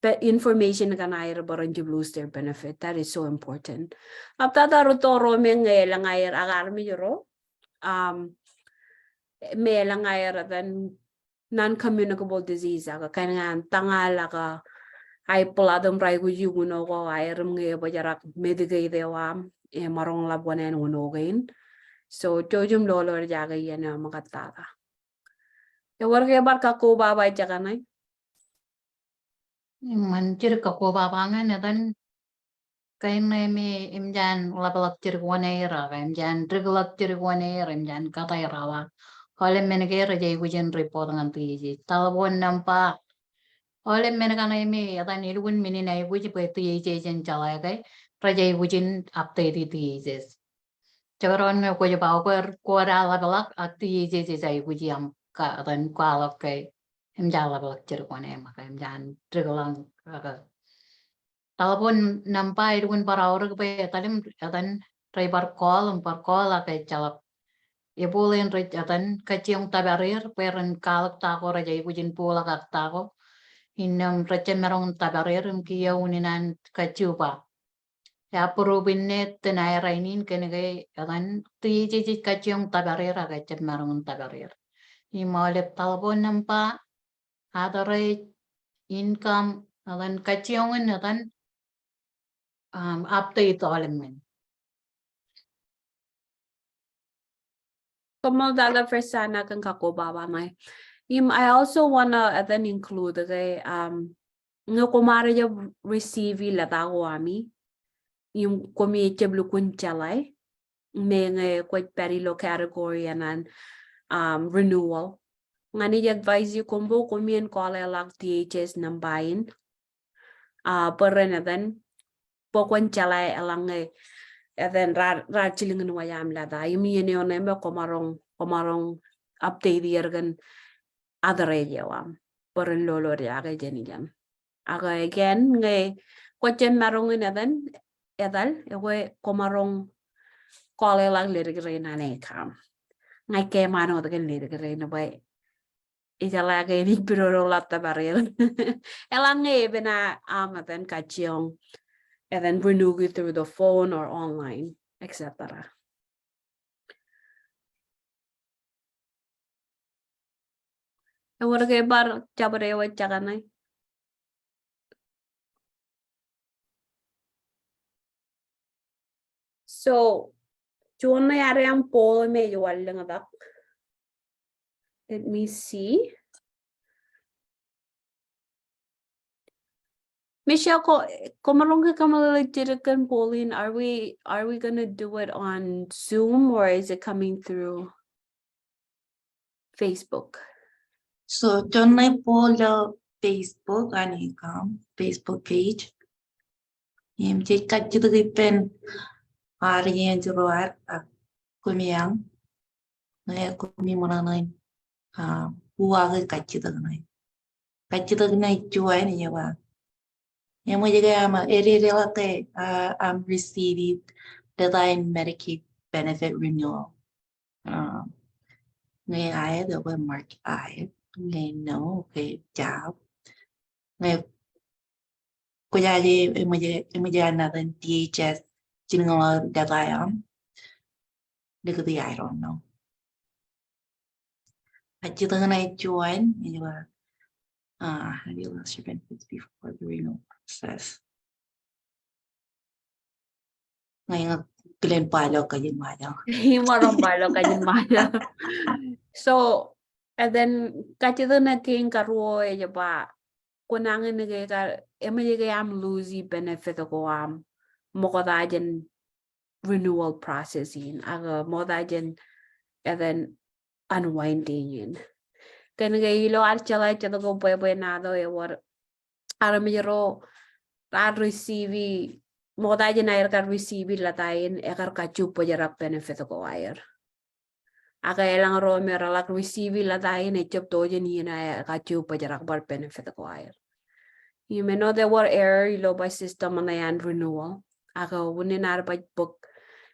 pe-, information kaṇ aer bwe ren jab lose their benefit. That is so important. Ḷaptata rūtto ro me ñe elōñ aer ak armej ro, um, me elōñ aer etan non-communicable disease ak kōn ñan tōñal ak high blood im rej aikuj uno ko aer im ñe ebōjrak Medicaid eo aṃ, emaroñ ḷap wōṇāān uno kein. So, jouj im lolorjake iien eo ṃōkattata. Ewōr ke bar kakkobaba ijekaṇe? Eṃṃan, jidik kakkobaba ñan etan kain ṇe me emōj an ḷapḷọk jidik wōṇāer, ak emōj an dikḷọk jidik wōṇāer, emōj an kōtōpar awa. Aolep men ke rej aikuj in report ñan D H S. Telephone nōṃba, Aolep men kaṇe me etan elukkuun men in aikuj bwe DHS en jeḷā ke rej aikuj in update DHS. Jekdọọn ñe kwōj ba kwōj, kwōj ḷapḷọk ak DHS ej aikuj im ka etan kwaḷọk ke im ja ḷapḷọk jidik wōṇāān im ka im ja dik ḷọk ak Telephone number elukkuun bar aorōk bwe etal im etan rej bar call im bar call ak ejjeḷọk. Ebooḷ in rej etan kajjioñ tōpar er bwe ren kwaḷọk ta ko rej aikuj in bōkḷọk ak ta ko. Innām rej jab maroñ in tōpar er im kiiō unin an kajju ba. Ej approve in ṇe tōn aer rainin kōnke etan DHS ej kajjioñ tōpar er ak ejjab maroñ in tōpar er. Im aolep telephone number, address, income, etan kajjioñ in etan, um, update aolep men. Koṃṃool tata Frisana kōn kakkobaba ṇe. Im, I also wanna etan include ke, um, ñe koṃ ar jab receive letter ko ami, im koṃi ejjab lukkuun jeḷā, me ñe kwōj pād ilo category eṇ an, um, renewal. Ña ij advise koṃ bwe koṃi en call ḷọk DHS number in. Uh, bwe ren etan, bwe kwōn jeḷā eḷaññe etan raar, raar jilkinwōj aṃ letter. Im iien eo ṇe me koṃaroñ, koṃaroñ update er kōn address eo aṃ. Bwe ren lolo jake jān ijeṇ. Ak again, ñe kwōj jab maroñ in etan, etal, ekwe koṃaroñ call ḷọk ledik rein an ACOM. Ña ikōṃṃan wōt kōn ledik rein bwe ijeḷā ke enaaj pidodoḷọk tōpar er. Eḷaññe epen aṃ etan kajjioñ, etan renew e through the phone or online, et cetera. Ewōr ke bar jabdewōt jekane? So, juon ṇe ad aṃ poll im ej wanlōñtak. Let me see. Michelle, ko, koṃaroñ ke kōmeḷeḷe jidik kōn poll in, are we, are we gonna do it on Zoom or is it coming through Facebook? So, juon ṇe poll ilo Facebook an ACOM Facebook page. Im jej kajjitōk ippān ad iien jiroñ ad ak koṃi aṃ. Ñe koṃi ṃōṇōṇō in, ah, uwaak kajjitōk ṇe. Kajjitōk ṇe juon ej ba, eṃōj ke aṃ, ededeḷọk ke, ah, aṃ receive letter in Medicaid benefit renewal. Ah, ñe aet, ekwe mark aet. Ñe no, ekwe jab. Ñe kwōjaje eṃōj, eṃōj an etan DHS jilkinḷọk letter eo aṃ, likūti I don't know. Kajjitōk ṇe juon, ej ba, ah, have you lost your benefits before the renewal process? Ñe, ñe kilen ba ilo kajin Ṃajeḷ. Iṃōṇōṇō ba ilo kajin Ṃajeḷ. So, and then, kajjitōk ṇe kein karuo ej ba, kwōnañin ke kar, eṃōj ke aṃ lose benefit ko aṃ ṃokta jān renewal process in, ak ṃokta jān, and then, unwinding in. Kōnke ilo ad jeḷā jet ko bwebwenato ewōr armej ro raar receive, ṃokta jān aer kar receive letter in, ekar kajju bōjrak benefit ko aer. Ak elōñ ro me reḷak receive letter in, ejjab to jān iien aer kajju bōjrak bar benefit ko aer. Im āinwōt ewōr error ilo bwe system ṇe an renewal. Ak unin ad baj bōk,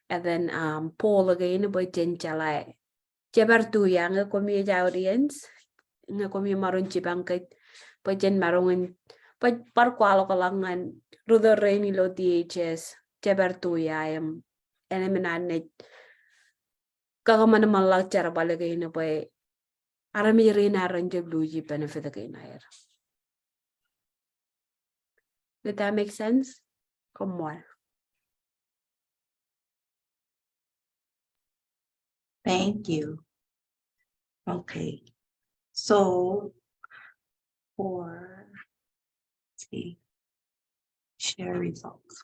and then, um, poll kein bwe jen jeḷā Jepar tuia ñe koṃij audience, ñe koṃi maroñ jipañ kōj, bwe jen maroñ in, bwe bar kwaḷọk ḷọk ñan ri-tōl rein ilo DHS, jepar tuia im, enaaj men an naaj kakōṃanṃanḷọk jerbal kein bwe armej rein ad ren jab lose benefit kein aer. Did that make sense? Koṃṃool. Thank you. Okay. So for, let's see, share results.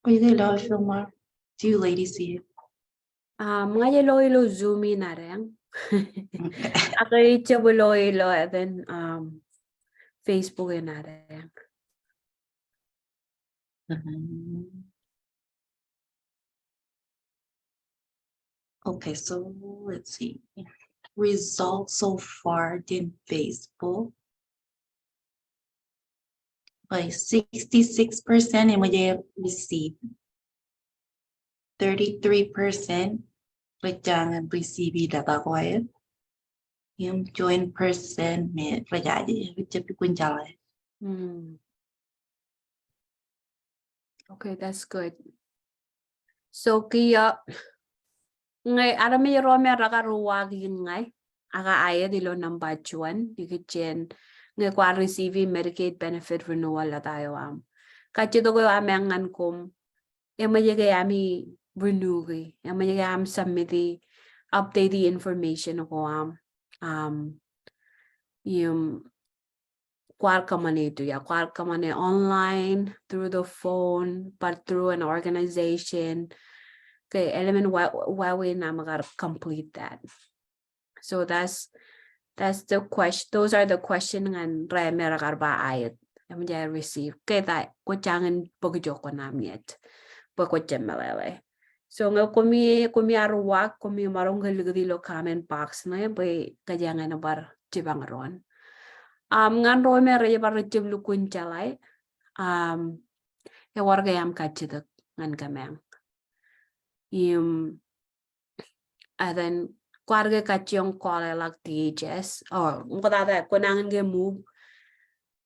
Kwōj ke lo, Filmar? Do you ladies see it? Um, ña ij lo ilo Zoom in adeañ. Ak ij jab lo ilo etan, um, Facebook eṇ ad eñ. Mhm. Okay, so let's see. Results so far in Facebook. Like sixty-six percent eṃōj aer receive. Thirty-three percent rej jañin receive data ko aer. Im juon percent me rej jaje, rej jab lukkuun jeḷā. Hmm. Okay, that's good. So kiiō, ñe armej ro me rekar uwaak in ña, ak aet ilo nōṃba juon, ikijjien ñe kwaar receive Medicaid benefit renewal letter eo aṃ. Kajjitōk eo aṃ ñan koṃ, eṃōj ke ami renew e, eṃōj ke aṃ submit e, update e information ko aṃ. Um, im kwaar kōṃṃane ituja, kwaar kōṃṃane online, through the phone, but through an organization. Okay, eḷmen wa-, wāween aṃ kar complete that. So that's, that's the question. Those are the question ñan ro me rekar ba aet. Eṃōj aer receive. Ke ta, kwō jañin bōk ijo kōṇaan yet. Bwe kwō jab meḷeḷe. So ñe koṃi, koṃi ar uwaak, koṃi maroñ ke likūt ilo comment box ṇe, bwe kōjeañ en bar jipañ doon. Um, ñan ro me rej bar jab lukkuun jeḷā, um, ewōr ke aṃ kajjitōk ñan kōmeañ. Im, and then, kwaar ke kajjioñ call e ḷọk D H S, or, ṃoktata, kwō nañin ke move,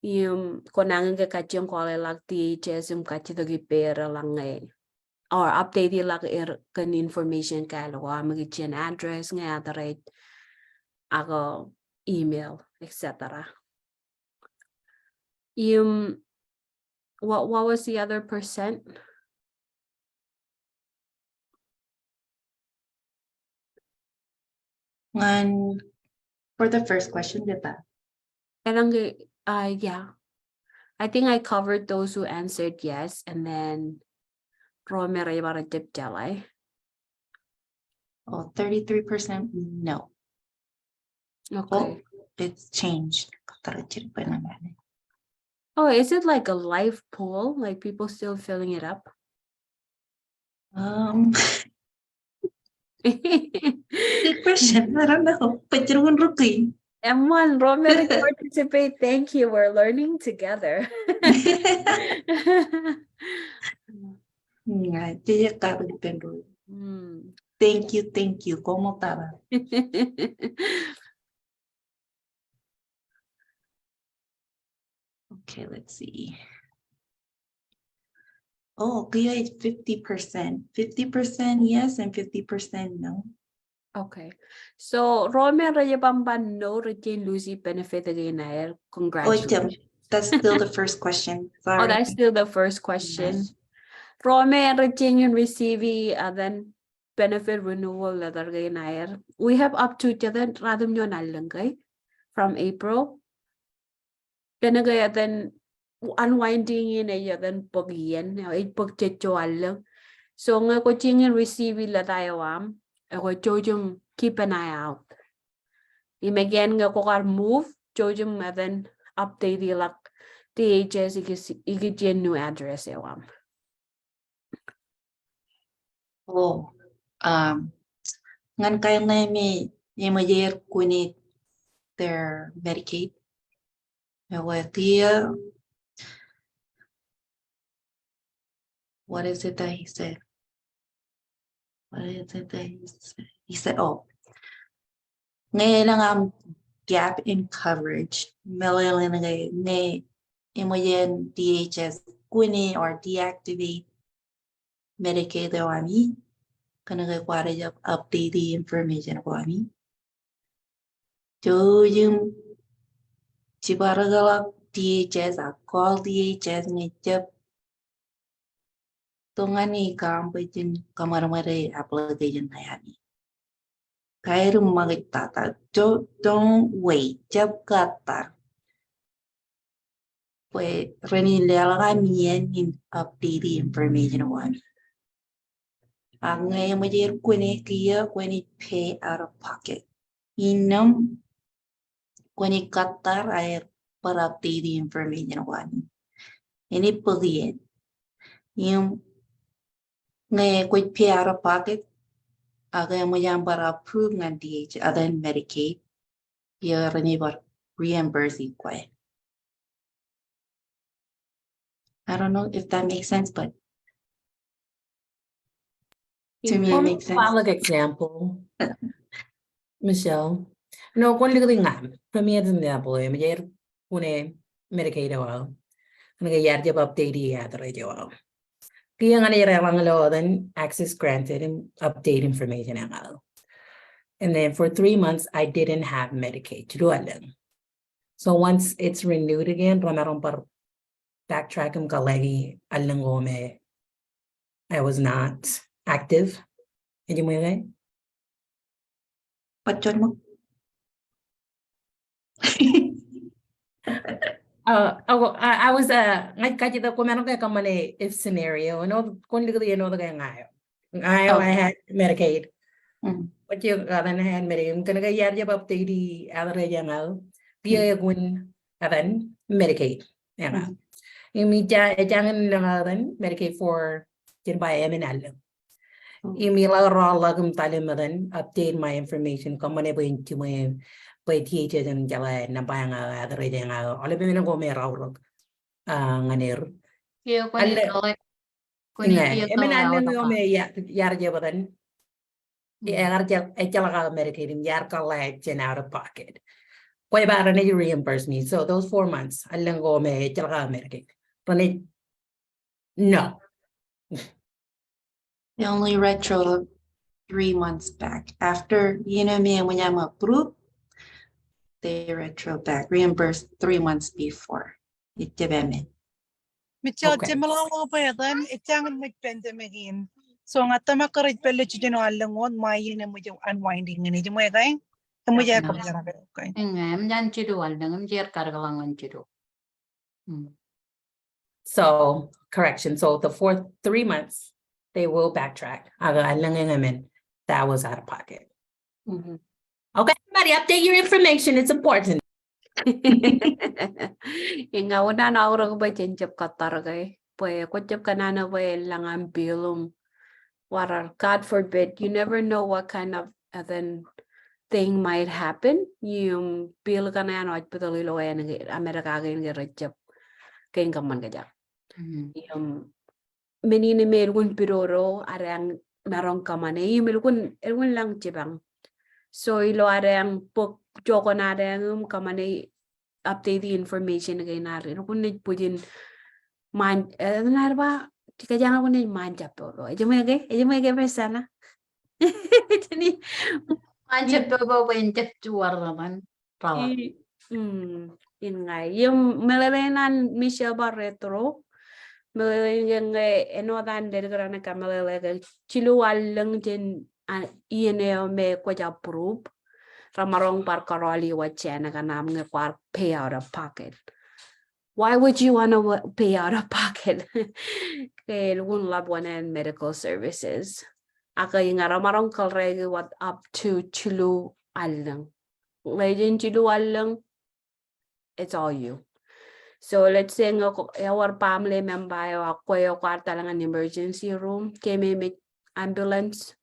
im, kwō nañin ke kajjioñ call e ḷọk D H S, im kajjitōk ippāer ḷọk ñe or update e ḷọk er kōn information kāāl ko aṃ, ikijjien address, ñe address, ak email, et cetera. Im, what, what was the other percent? Ñan, for the first question, did that? Eḷaññe, uh, yeah. I think I covered those who answered yes, and then ro me rej bar jab jeḷā. Oh, thirty-three percent, no. Okay. Oh, it's changed. Oh, is it like a live poll? Like people still filling it up? Um, good question. I don't know. Bwe jen wōn rūkaki. Eṃṃan, ro me rej participate, thank you. We're learning together. Ña, jej kar ippān doon. Hmm. Thank you, thank you. Koṃṃool tata. Okay, let's see. Oh, kiiō ej fifty percent. Fifty percent yes and fifty percent no. Okay. So, ro me rej jab ba no, rej jañin lose benefit kein aer. Oh, jab. Congratulations. That's still the first question. Oh, sorry. That's still the first question. Yes. Ro me rej jañin receive, uh, then benefit renewal letter kein aer. We have up to, jete, ratimjuon allōñ ke, from April. Kōnke etan unwinding in ej etan bōk iien, ej bōk jejjo allōñ. So ñe kwō jañin receive letter eo aṃ, ekwe jouj im keep an eye out. Im again ñe kwō kar move, jouj im etan update e ḷọk D H S ikijjien new address eo aṃ. Oh, um, ñan kain ṇe me eṃōj aer kune their Medicaid. Ekwe kiiō, what is it that he said? What is it that he said? He said, oh, ñe elōñ aṃ gap in coverage, meḷeḷein ke ñe eṃōj en D H S kune or deactivate Medicaid eo ami, kōnke kwaar jab update e information ko ami. Jouj im jibadekḷọk D H S ak call D H S ñe jab to ñan ikaṃ bwe jen kōṃadṃōde application ṇe ami. Kaer im ṃakūttata. Don't, don't wait. Jab kōttar. Bwe ren in leḷọk ami iien in update e information ko ami. Ak ñe eṃōj er kune kiiō, kwōnaaj pay out of pocket. Innām kwōnaaj kōttar aer bar update information ko an. Enaaj bōk iien. Im ñe kwōj pay out of pocket, ak eṃōj aṃ bar approve ñan D H S etan Medicaid, kiiō renaaj bar reimburse kwe. I don't know if that makes sense, but to me, it makes sense. Public example. Michelle. No, kwōn likūti ñan. Kōmij example, eṃōj aer kune Medicaid eo aō. Ñan ke iar jab update e address eo aō. Kiiō ñan aer eḷaññe ilo etan access granted im update information eo aō. And then for three months, I didn't have Medicaid. Jilu allōñ. So once it's renewed again, remaroñ bar backtrack im kōḷḷāki allōñ ko me I was not active. Ejiṃwe ke? Bajjek ṃōk. Uh, oh, I, I was, uh, ña ij kajjitōk kwōmaroñ ke kōṃṃane if scenario. Āinwōt, kwōn likūti āinwōt ke ña eo. Ña eo, okay. I had Medicaid. Mm. Bajjek etan I had Medicaid. Kōnke iar jab update e address eo aō. Kiiō, mm, ekwe etan Medicaid eo aō. Mm. Im ij ja, ij jañin lōñ etan Medicaid for jen ba emān allōñ. Mm. Im iḷak ro ḷọk im etal im etan update my information, kōṃṃane bwe in jiṃwe, bwe D H S en jeḷā nōṃba eo aō, address eo aō, aolep emān ko me raorōk, ah, ñan er. Kiiō kwōnaaj, allōñ, kōḷḷā-, kwōnaaj, ñe, kiiō emān kōḷḷā allōñ eo me iar, iar jab etan. Mm. Iar jab, ejjeḷọk aō Medicaid im iar kōḷḷā jān out of pocket. Kwe bar renaaj reimburse me. So those four months, allōñ ko me ejjeḷọk aō Medicaid, renaaj, no. They only retro three months back. After, you know, me, when I'm approved, they retro back, reimburse three months before. Ejjab emān. Michelle, okay. Jemeḷọk ḷọk bwe etan, ejjañin ṃōj pandemic in. So ña tōmak ke rej pād ilo jiljino allōñ wōt, ṃae in eṃōj unwinding in, ejiṃwe ke? Eṃōj aer kōjerape, okay. Eñin, eṃōj an jilu allōñ, eṃōj aer kadkōḷọk ñan jilu. Mm. So, correction. So the fourth three months, they will backtrack. Ak allōñ eñ emān, that was out of pocket. Mm-hmm. Okay, everybody, update your information. It's important. Eñin, ña unin aorōk bwe jen jab kōttar ke. Bwe kwōj jab kōṇaan bwe elōñ aṃ bill im wōt, God forbid, you never know what kind of, uh, then thing might happen. Im bill kaṇe an hospital ilo āne ke, Amerika kein ke rej jab kein kōṃṃan kōjak. Mm. Im men in me elukkuun pidodo, adeañ maroñ kōṃṃane, im elukkuun, elukkuun lañ jipañ. So ilo adeañ bōk jokon adeañ im kōṃṃane update information kein ad, elukkuun naaj bwijin ṃaan, eh, enaaj ba, kōjeañ elukkuun naaj ṃaan jabdodo. Ejiṃwe ke, ejiṃwe ke Prasanna? Ṃaan jabdodo bwe en jab juon ro ḷọk. I, mm, in ña. Im meḷeḷein an Michelle bar reitro. Meḷeḷein ke ñe āinwōt an ledik raṇ ej kōmeḷeḷe ke jilu allōñ jān, ah, iien eo me kwōj approve. Remaroñ bar kōrọọl iwōj jān kōṇaan ñe kwaar pay out of pocket. Why would you wanna wa-, pay out of pocket? Ke elukkuun ḷap wōṇāān medical services. Ak ñe remaroñ kōḷrāik wōt up to jilu allōñ. Ḷejen jilu allōñ, it's all you. So let's say ñe ko, ewōr family member eo ak kwe eo kwaar etal ñan emergency room, keememej ambulance.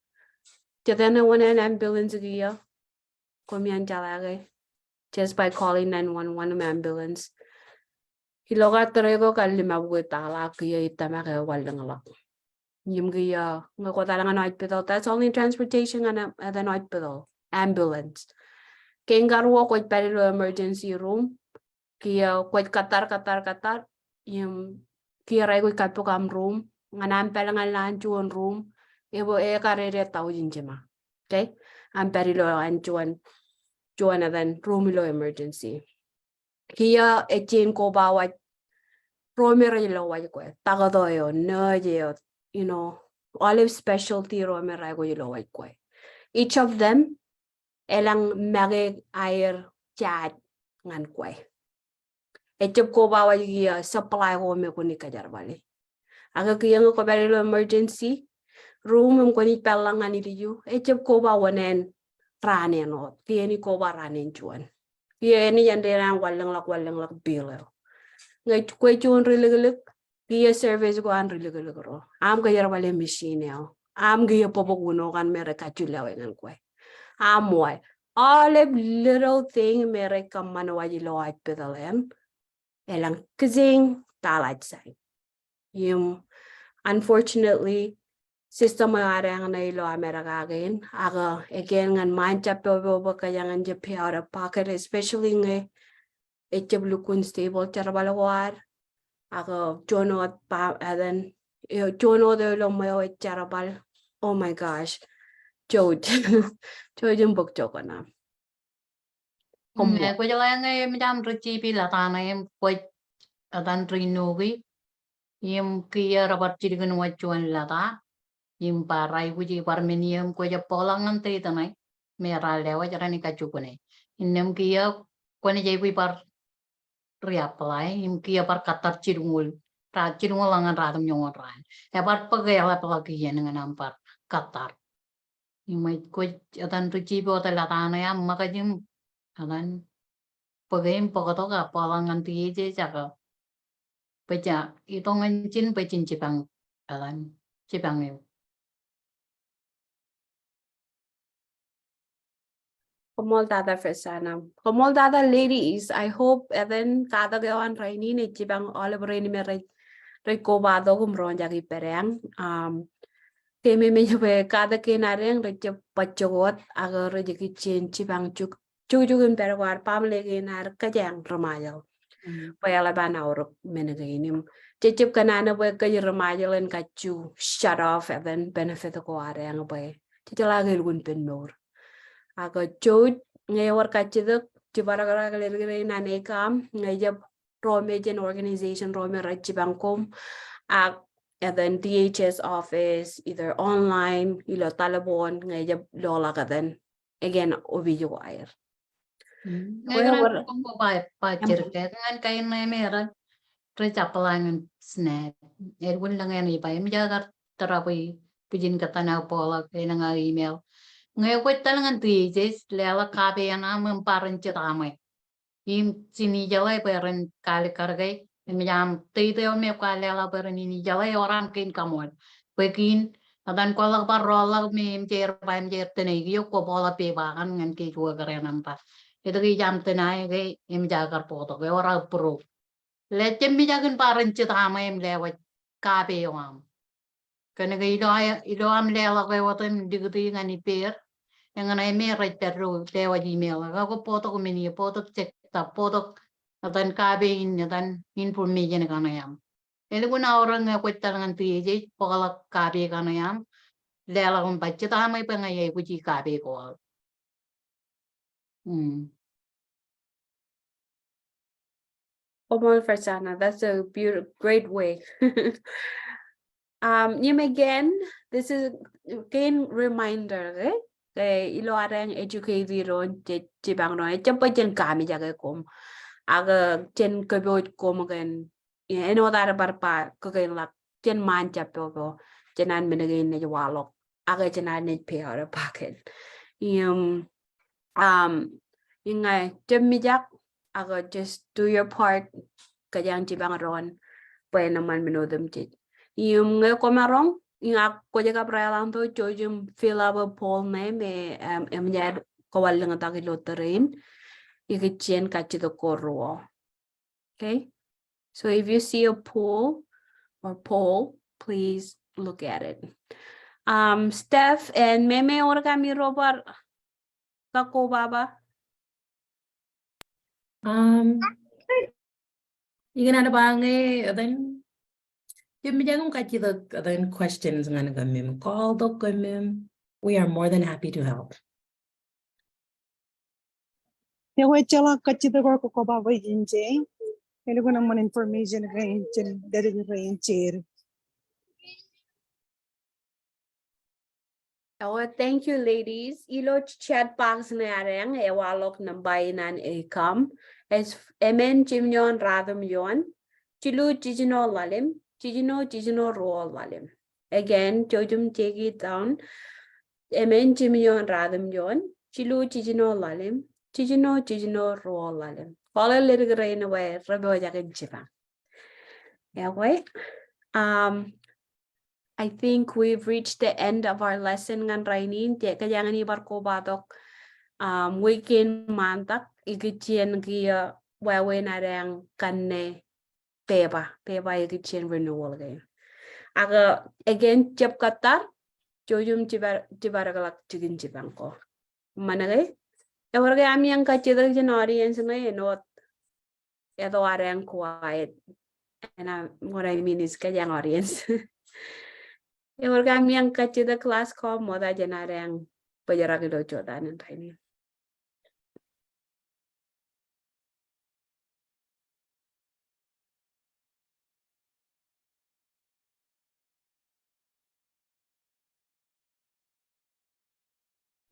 Jete ṇe wōṇāān ambulance kiiō? Koṃeañ jeḷā ke? Just by calling nine one one im ambulance. Ilo kar tōre ko kar limabukwi taḷa kiiō ij tōmak eo allōñ ḷọk. Im kiiō, ñe kwō etal ñan hospital, that's only transportation ñan, ñan hospital, ambulance. Kein karuo kwōj pād ilo emergency room, kiiō kwōj kōttar, kōttar, kōttar, im kiiō rej aikuj kappok aṃ room, ñan aṃ pād ñan lowaan juon room, ebwe, ekar ede thousand jiṃa. Okay? Aṃ pād ilowaan juon, juon etan room ilo emergency. Kiiō ejjañin koba waj ro me rej lowaj kwe, taktō eo, nurse eo, you know, aolep specialty ro me rej aikuj lowaj kwe. Each of them, elōñ make aer charge ñan kwe. Ejjab koba waj kiiō supply ko me kwōnaaj kōjerbale. Ak kiiō ñe kwō pād ilo emergency room im kwōnaaj peḷḷọk ñan ilju, ejjab koba wōṇāān raan eo wōt. Kiiō enaaj koba raan in juon. Kiiō enaaj āindein an wanlōñḷọk, wanlōñḷọk bill eo. Ñe kwe juon ri-liklik, kiiō service ko an ri-liklik ro. Aṃ ke jerbale machine eo. Aṃ kiiō bōkbōk uno kaṇ me rej kajju lewōj ñan kwe. Aṃ wōj. Aolep little thing me rej kōṃṃan waj ilo aō Bethlehem. Elōñ kijeñ, ta ḷaaj sañ. Im, unfortunately, system eo ad eñṇe ilo America kein, ak again ñan ṃaan jab pojpoj bwe kōjeañ in jab pay out of pocket, especially ñe ejjab lukkuun stable jerbal ko ad. Ak juon wōt ba, and then, eh, juon wōt eo ilo ṃweo ej jerbal. Oh my gosh. Jouj. Jouj im bōk jokana. Koṃṃool. Kwōjeḷā ñe eṃōj aṃ receive leta ṇe im kwōj etan ri-ṇoki. Im kiiō rej bar jilkinwōj juon leta. Im bar aikuji bar men ie im kwōj bōkḷọk ñan date ṇe me raar lewōj renaaj kajjukune. Innām kiiō kwōnaaj aikuj bar reapply, im kiiō bar kōttar jilñuul, raar jilñuul ḷọk ñan ratimjuonñoul raan. Ebar bōk eḷapḷọk iien ñan aṃ bar kōttar. Im ej kwōj etan receive wōt leta ṇe aṃ ṃōkaj im etan bōke im bōktok ak bōkḷọk ñan DHS ak bwe ja itok ñan ijin bwe jen jipañ, etan, jipañ eok. Koṃṃool tata Fesana. Koṃṃool tata ladies. I hope etan katak eo an rainin ej jipañ aolep rein me rej, rej kobatok im roñjake ippādeañ. Um, keememej bwe katak kein ad eñ rej jab bajjek wōt ak rej ikijjien jipañ juk jukjuk in pād ko ad baaṃle kein ad kōjeañ ri-Ṃajeḷ. Mm. Bwe eḷap an aorōk men kein im jejjab kōṇaan bwe kōj ri-Ṃajeḷ en kajju shut off etan benefit ko ad eñ bwe jejeḷā ke elukkuun pen mour. Ak jouj ñe ewōr kajjitōk jibadekrak leddik rein an ACOM ñe ejab ro me jān organization ro me rej jipañ koṃ ak etan DHS office either online ilo telephone ñe ejab loḷọk etan again, opiij ko aer. Mm. Ñe kōṇaan koṃ ba, ba jerkak ñan kain ṇe me rej, rej apply ñan SNAP. Elukkuun lōñ eṇ ej ba, eṃōj aō kar tōpar bwijin kōttan aō bōkḷọk, elōñ aō email. Ñe kwōj etal ñan DHS, leḷọk copy eṇ aṃ im bar in jitaaṃwe. Im jin ijeḷā bwe ren kaalikkar ke, eṃōj aṃ date eo me kwaar leḷọk bwe ren in ijeḷā ewōr aṃ kein kaṃool. Bwe kein, etan kwaḷọk bar roḷọk me eṃōj aer ba eṃōj aer deny eok, kwō bōkḷọk pepa kaṇ ñan case worker eṇ im ba, etke ij aṃ deny ke eṃōj aō kar bōktok, ewōr aō proof. Lale jab mijak in bar in jitaaṃwe im lewōj copy eo aṃ. Kōnke ilo, ilo aṃ leḷọk eo wōt im likūti ñan ippāer, eñṇe me rej pād ilo lewōj email, ak kwō bōktok men ie, bōktok check stub, bōktok etan copy in etan information kaṇe aṃ. Elukkuun aorōk ñe kwōj etal ñan DHS, bōkḷọk copy kaṇe aṃ, leḷọk im ba jitaaṃwe bwe ña ij aikuji copy ko aō. Mm. Koṃṃool Farzana, that's a beautiful, great way. Um, im again, this is again reminder, okay? Ke ilo ad eñ educate doon, je, jipañ doon, ejjab bwe jen kaamijak koṃ. Ak, uh, jen kōpooj koṃ kōn, āinwōt ad bar ba, kōkōenḷọk, jen ṃaan jab pojpoj, jen an men kein naaj waḷọk. Ak jen an naaj pay out of pocket. Im, um, ñe jab mijak, ak just do your part, kōjeañ jipañ doon, bwe en eṃṃan men otemjej. Im ñe komaroñ, ñe kwōj kab raeḷañtok, jouj im fill up a poll ṇe me, um, eṃōj aer kowallōñtak ilo tōre in, ikijjien kajjitōk ko ruo. Okay? So if you see a poll or poll, please look at it. Um, Steph and Meme, ewōr kami ro bar kakkobaba? Um, ikōṇaan ba ñe etan, jab mijak im kajjitōk etan questions ñan kōmem, call tok kōmem. We are more than happy to help. Ekwe, ejjeḷọk kajjitōk ko kakkobaba ijin je. Elukkuun eṃṃan information kein jān ledik rein jeid. Ekwe, thank you, ladies. Ilo chat box ṇe ad eñ, ewaḷọk nōṃba in an ACOM. Es, emān jimjuon ratimjuon, jilu jijino ḷalem, jijino jijino ruo ḷalem. Again, jouj im take it down. Emān jimjuon ratimjuon, jilu jijino ḷalem, jijino jijino ruo ḷalem. Kwaḷọk leddik rein bwe rej pojak in jipañ. Ekwe, um, I think we've reached the end of our lesson ñan rainin. Kōjeañ in ij bar kobatok, um, wiik in ṃaantak ikijjien kiiō wāween adeañ kanne pepa, pepa ikijjien renewal kein. Ak again, jab kōttar, jouj im jibadekḷọk jikin jipañ ko. Eṃṃan ke? Ewōr ke amieañ kajjitōk jān audience ṇe āinwōt eto adeañ quiet. And, uh, what I mean is kōjeañ audience. Ewōr ke amieañ kajjitōk class ko ṃokta jān adeañ bōjrak ilo jota in rainin.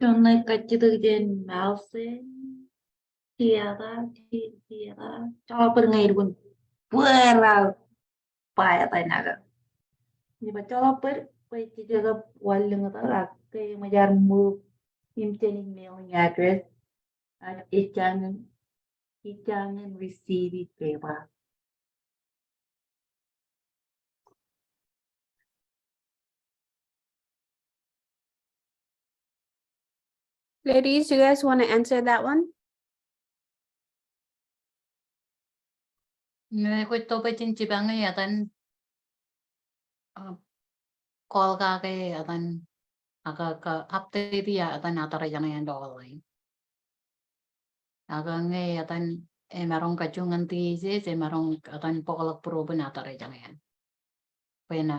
Juon ṇe kajjitōk jān Malse. Tiata, ti-, tiata. Joḷọk bōd ñe elukkuun bōd raar ba etan ak. Ij ba joḷọk bōd bwe jej kab wanlōñtak ak ke eṃōj ad move im jān ej mailing address ak ejjañin, ejjañin receive pepa. Ladies, you guys wanna answer that one? Ñe kwōj itok bwe jen jipañ etan, uh, call kake etan, ak, ak update etan address eṇ ilo online. Ak ñe etan emaroñ kajju ñan DHS, emaroñ etan bōkḷọk būroban address eṇ. Bwe en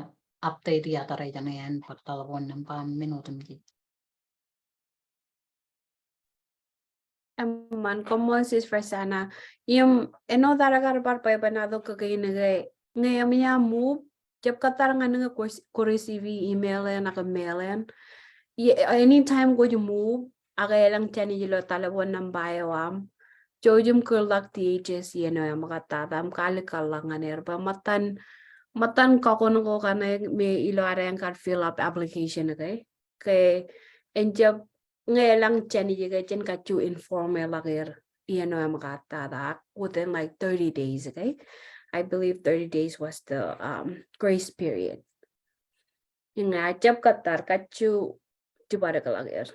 update address eṇ, bwe telephone number men otemjej. Eṃṃan, koṃṃool Sis Rosanna. Im āinwōt ad kar bar bwebwenato kōkein ke ñe eṃōj aṃ move, jab kōttar ñan ñe kwō receive email eṇ ak mail eṇ. Anytime kwōj move, ak elōñ jān ilo telephone number eo aṃ, jouj im kūrḷọk DHS iien eo eṃōkaj tata im kaalikkar ḷọk ñan er bwe ṃōttan, ṃōttan kakōṇ ko kaṇe me ilo adeañ kar fill up application ke. Ke en jab ñe elōñ jān ij ke jen kajju inform ḷọk er iien eo eṃōkaj tata within like thirty days, okay? I believe thirty days was the, um, grace period. Ñe jab kōttar kajju jibadekḷọk er.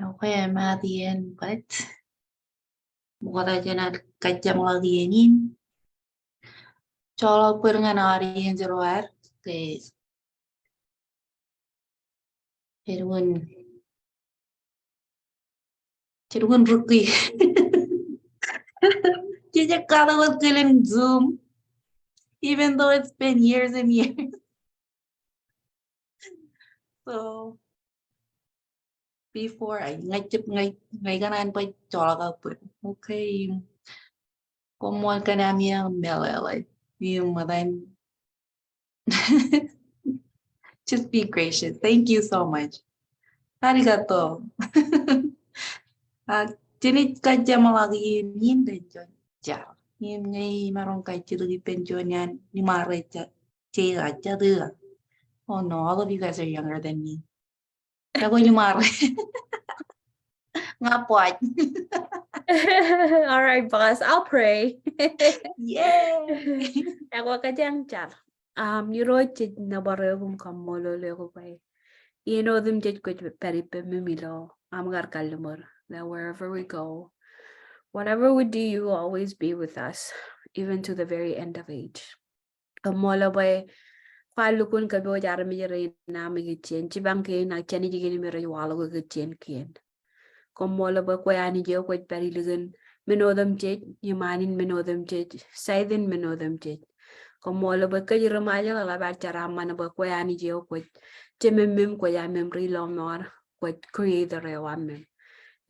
Okay, emaat iien baj. Ṃokta jān ad kajjeṃḷọk iien in. Joḷọk bōd ñan audience ro ad ke Elukkuun, elukkuun rūkki. Jej katak wōt kilen Zoom, even though it's been years and years. So, before, I, ña ij, ña, ña ikōṇaan bwe joḷọk aō bōd. Okay. Koṃṃool kōn amieañ meḷeḷe. Im ṃōttan Just be gracious. Thank you so much. Arigato. Ak, jenaaj kajjeṃḷọk iien in, iien in jen juon jar. Im ñe imaroñ kajjitōk ippān juon iaan, imaroñ jar, jar, jar, jar. Oh no, all of you guys are younger than me. Ekwe, imaroñ. Ña baj. All right, boss. I'll pray. Yay. Ekwe, kōjeañ jar. Um, Irooj, jej nōbar eok im kaṃṃoolol eok bwe iien otemjej kwōj pād ippāmem ilo aṃ kar kalliṃur, that wherever we go, whatever we do, you will always be with us, even to the very end of age. Kaṃṃoolol bwe kwaar lukkuun kōpooj armej rein aṃ ikijjien jipañ kein ak jānij kein me rej waḷọk ikijjien kien. Kaṃṃoolol bwe kwe Anij eo kwōj pād ilikin men otemjej, iṃaan in men otemjej, side in men otemjej. Kaṃṃoolol bwe kōj ri Ṃajeḷ eḷap ad jeraaṃṃan bwe kwe Anij eo kwōj Jemem im kwōj aṃ im ri lọmọọr, kwōj Creator eo aṃ im.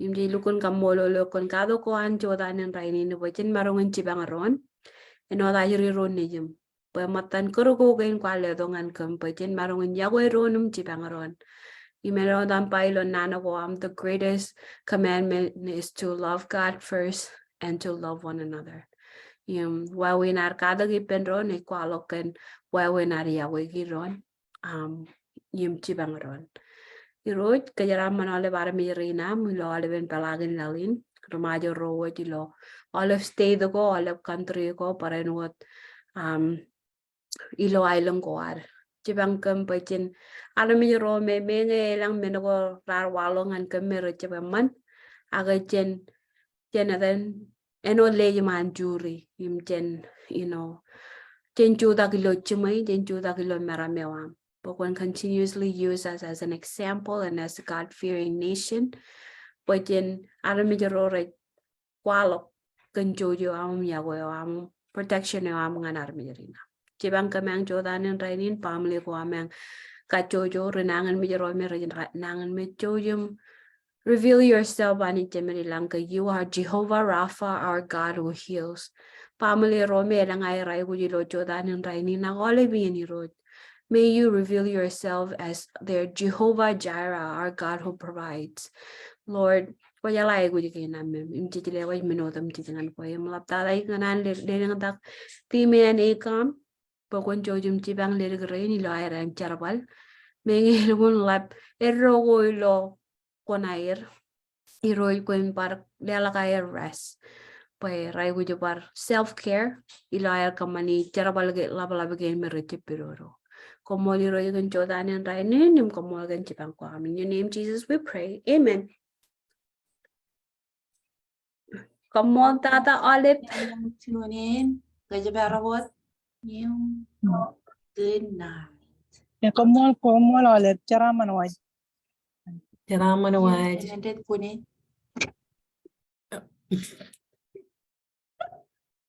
Im jej lukkuun kaṃṃoolol eok kōn katok ko an jota in rainin bwe jen maroñ in jipañ doon. Āinwōt ajri ro nejiṃ. Bwe ṃōttan kūr ko kein kwaar letok ñan kōm bwe jen maroñ in yokwe doon im jipañ doon. Im āinwōt aṃ ba ilo naan ko aṃ, the greatest commandment is to love God first and to love one another. Im wāween ad katak ippān doon ej kwaḷọk kōn wāween ad iọkwe doon, um, im jipañ doon. Irooj, kōjeraaṃṃan aolep armej rein aṃ ilo aolepen peḷaakin laḷ in, ri-Ṃajeḷ ro wōj ilo aolep state ko, aolep country ko, barāinwōt, um, ilo aelōñ ko ad. Jipañ kōm bwe jen armej ro me, meñe elōñ men ko raar waḷọk ñan kōm me rej jab eṃṃan, ak jen, jen etan, āinwōt lej iṃaan juri, im jen, you know, jen jutak ilo jiṃwe, jen jutak ilo meram eo aṃ. Bwe kwōn continuously use us as an example and as a God-fearing nation. Bwe jen armej ro rej kwaḷọk kōn jouj eo aṃ, iọkwe eo aṃ, protection eo aṃ ñan armej rein aṃ. Jipañ kōm āñ jota in rainin, baaṃle ko aṃ āñ kajjojo, ri nañinmej ro me rej nañinmej, jouj im reveal yourself, Anij Jemem ilañ, ke you are Jehovah Rapha, our God who heals. Baaṃle ro me elōñ aer aikuj ilo jota in rainin ak aolep iien, Irooj, may you reveal yourself as their Jehovah Jireh, our God who provides. Lord, kwō jeḷā aikuj kein aṃ im, im jej lewōj men otemjej ñan kwe im ḷaptata ikōṇaan lelōñtak theme eo an ACOM, bwe kwōn jouj im jipañ ledik rein ilo aer āñ jerbal. Meñe elukkuun ḷap eddo ko ilo kuṇaer, Irooj, kwōn bar leḷọk aer rest bwe raikuj bar self-care ilo aer kōṃṃani jerbal ke ḷapḷap kein me rej jab pidodo. Koṃṃool Irooj kōn jota in rainin im koṃṃool kōn jipañ ko aṃ. In your name, Jesus, we pray. Amen. Koṃṃool tata aolep. Tune in. Kōjparok wōt. Good night. Koṃṃool, koṃṃool aolep. Jeraaṃṃan waj. Jeraaṃṃan waj. Inendet kunin.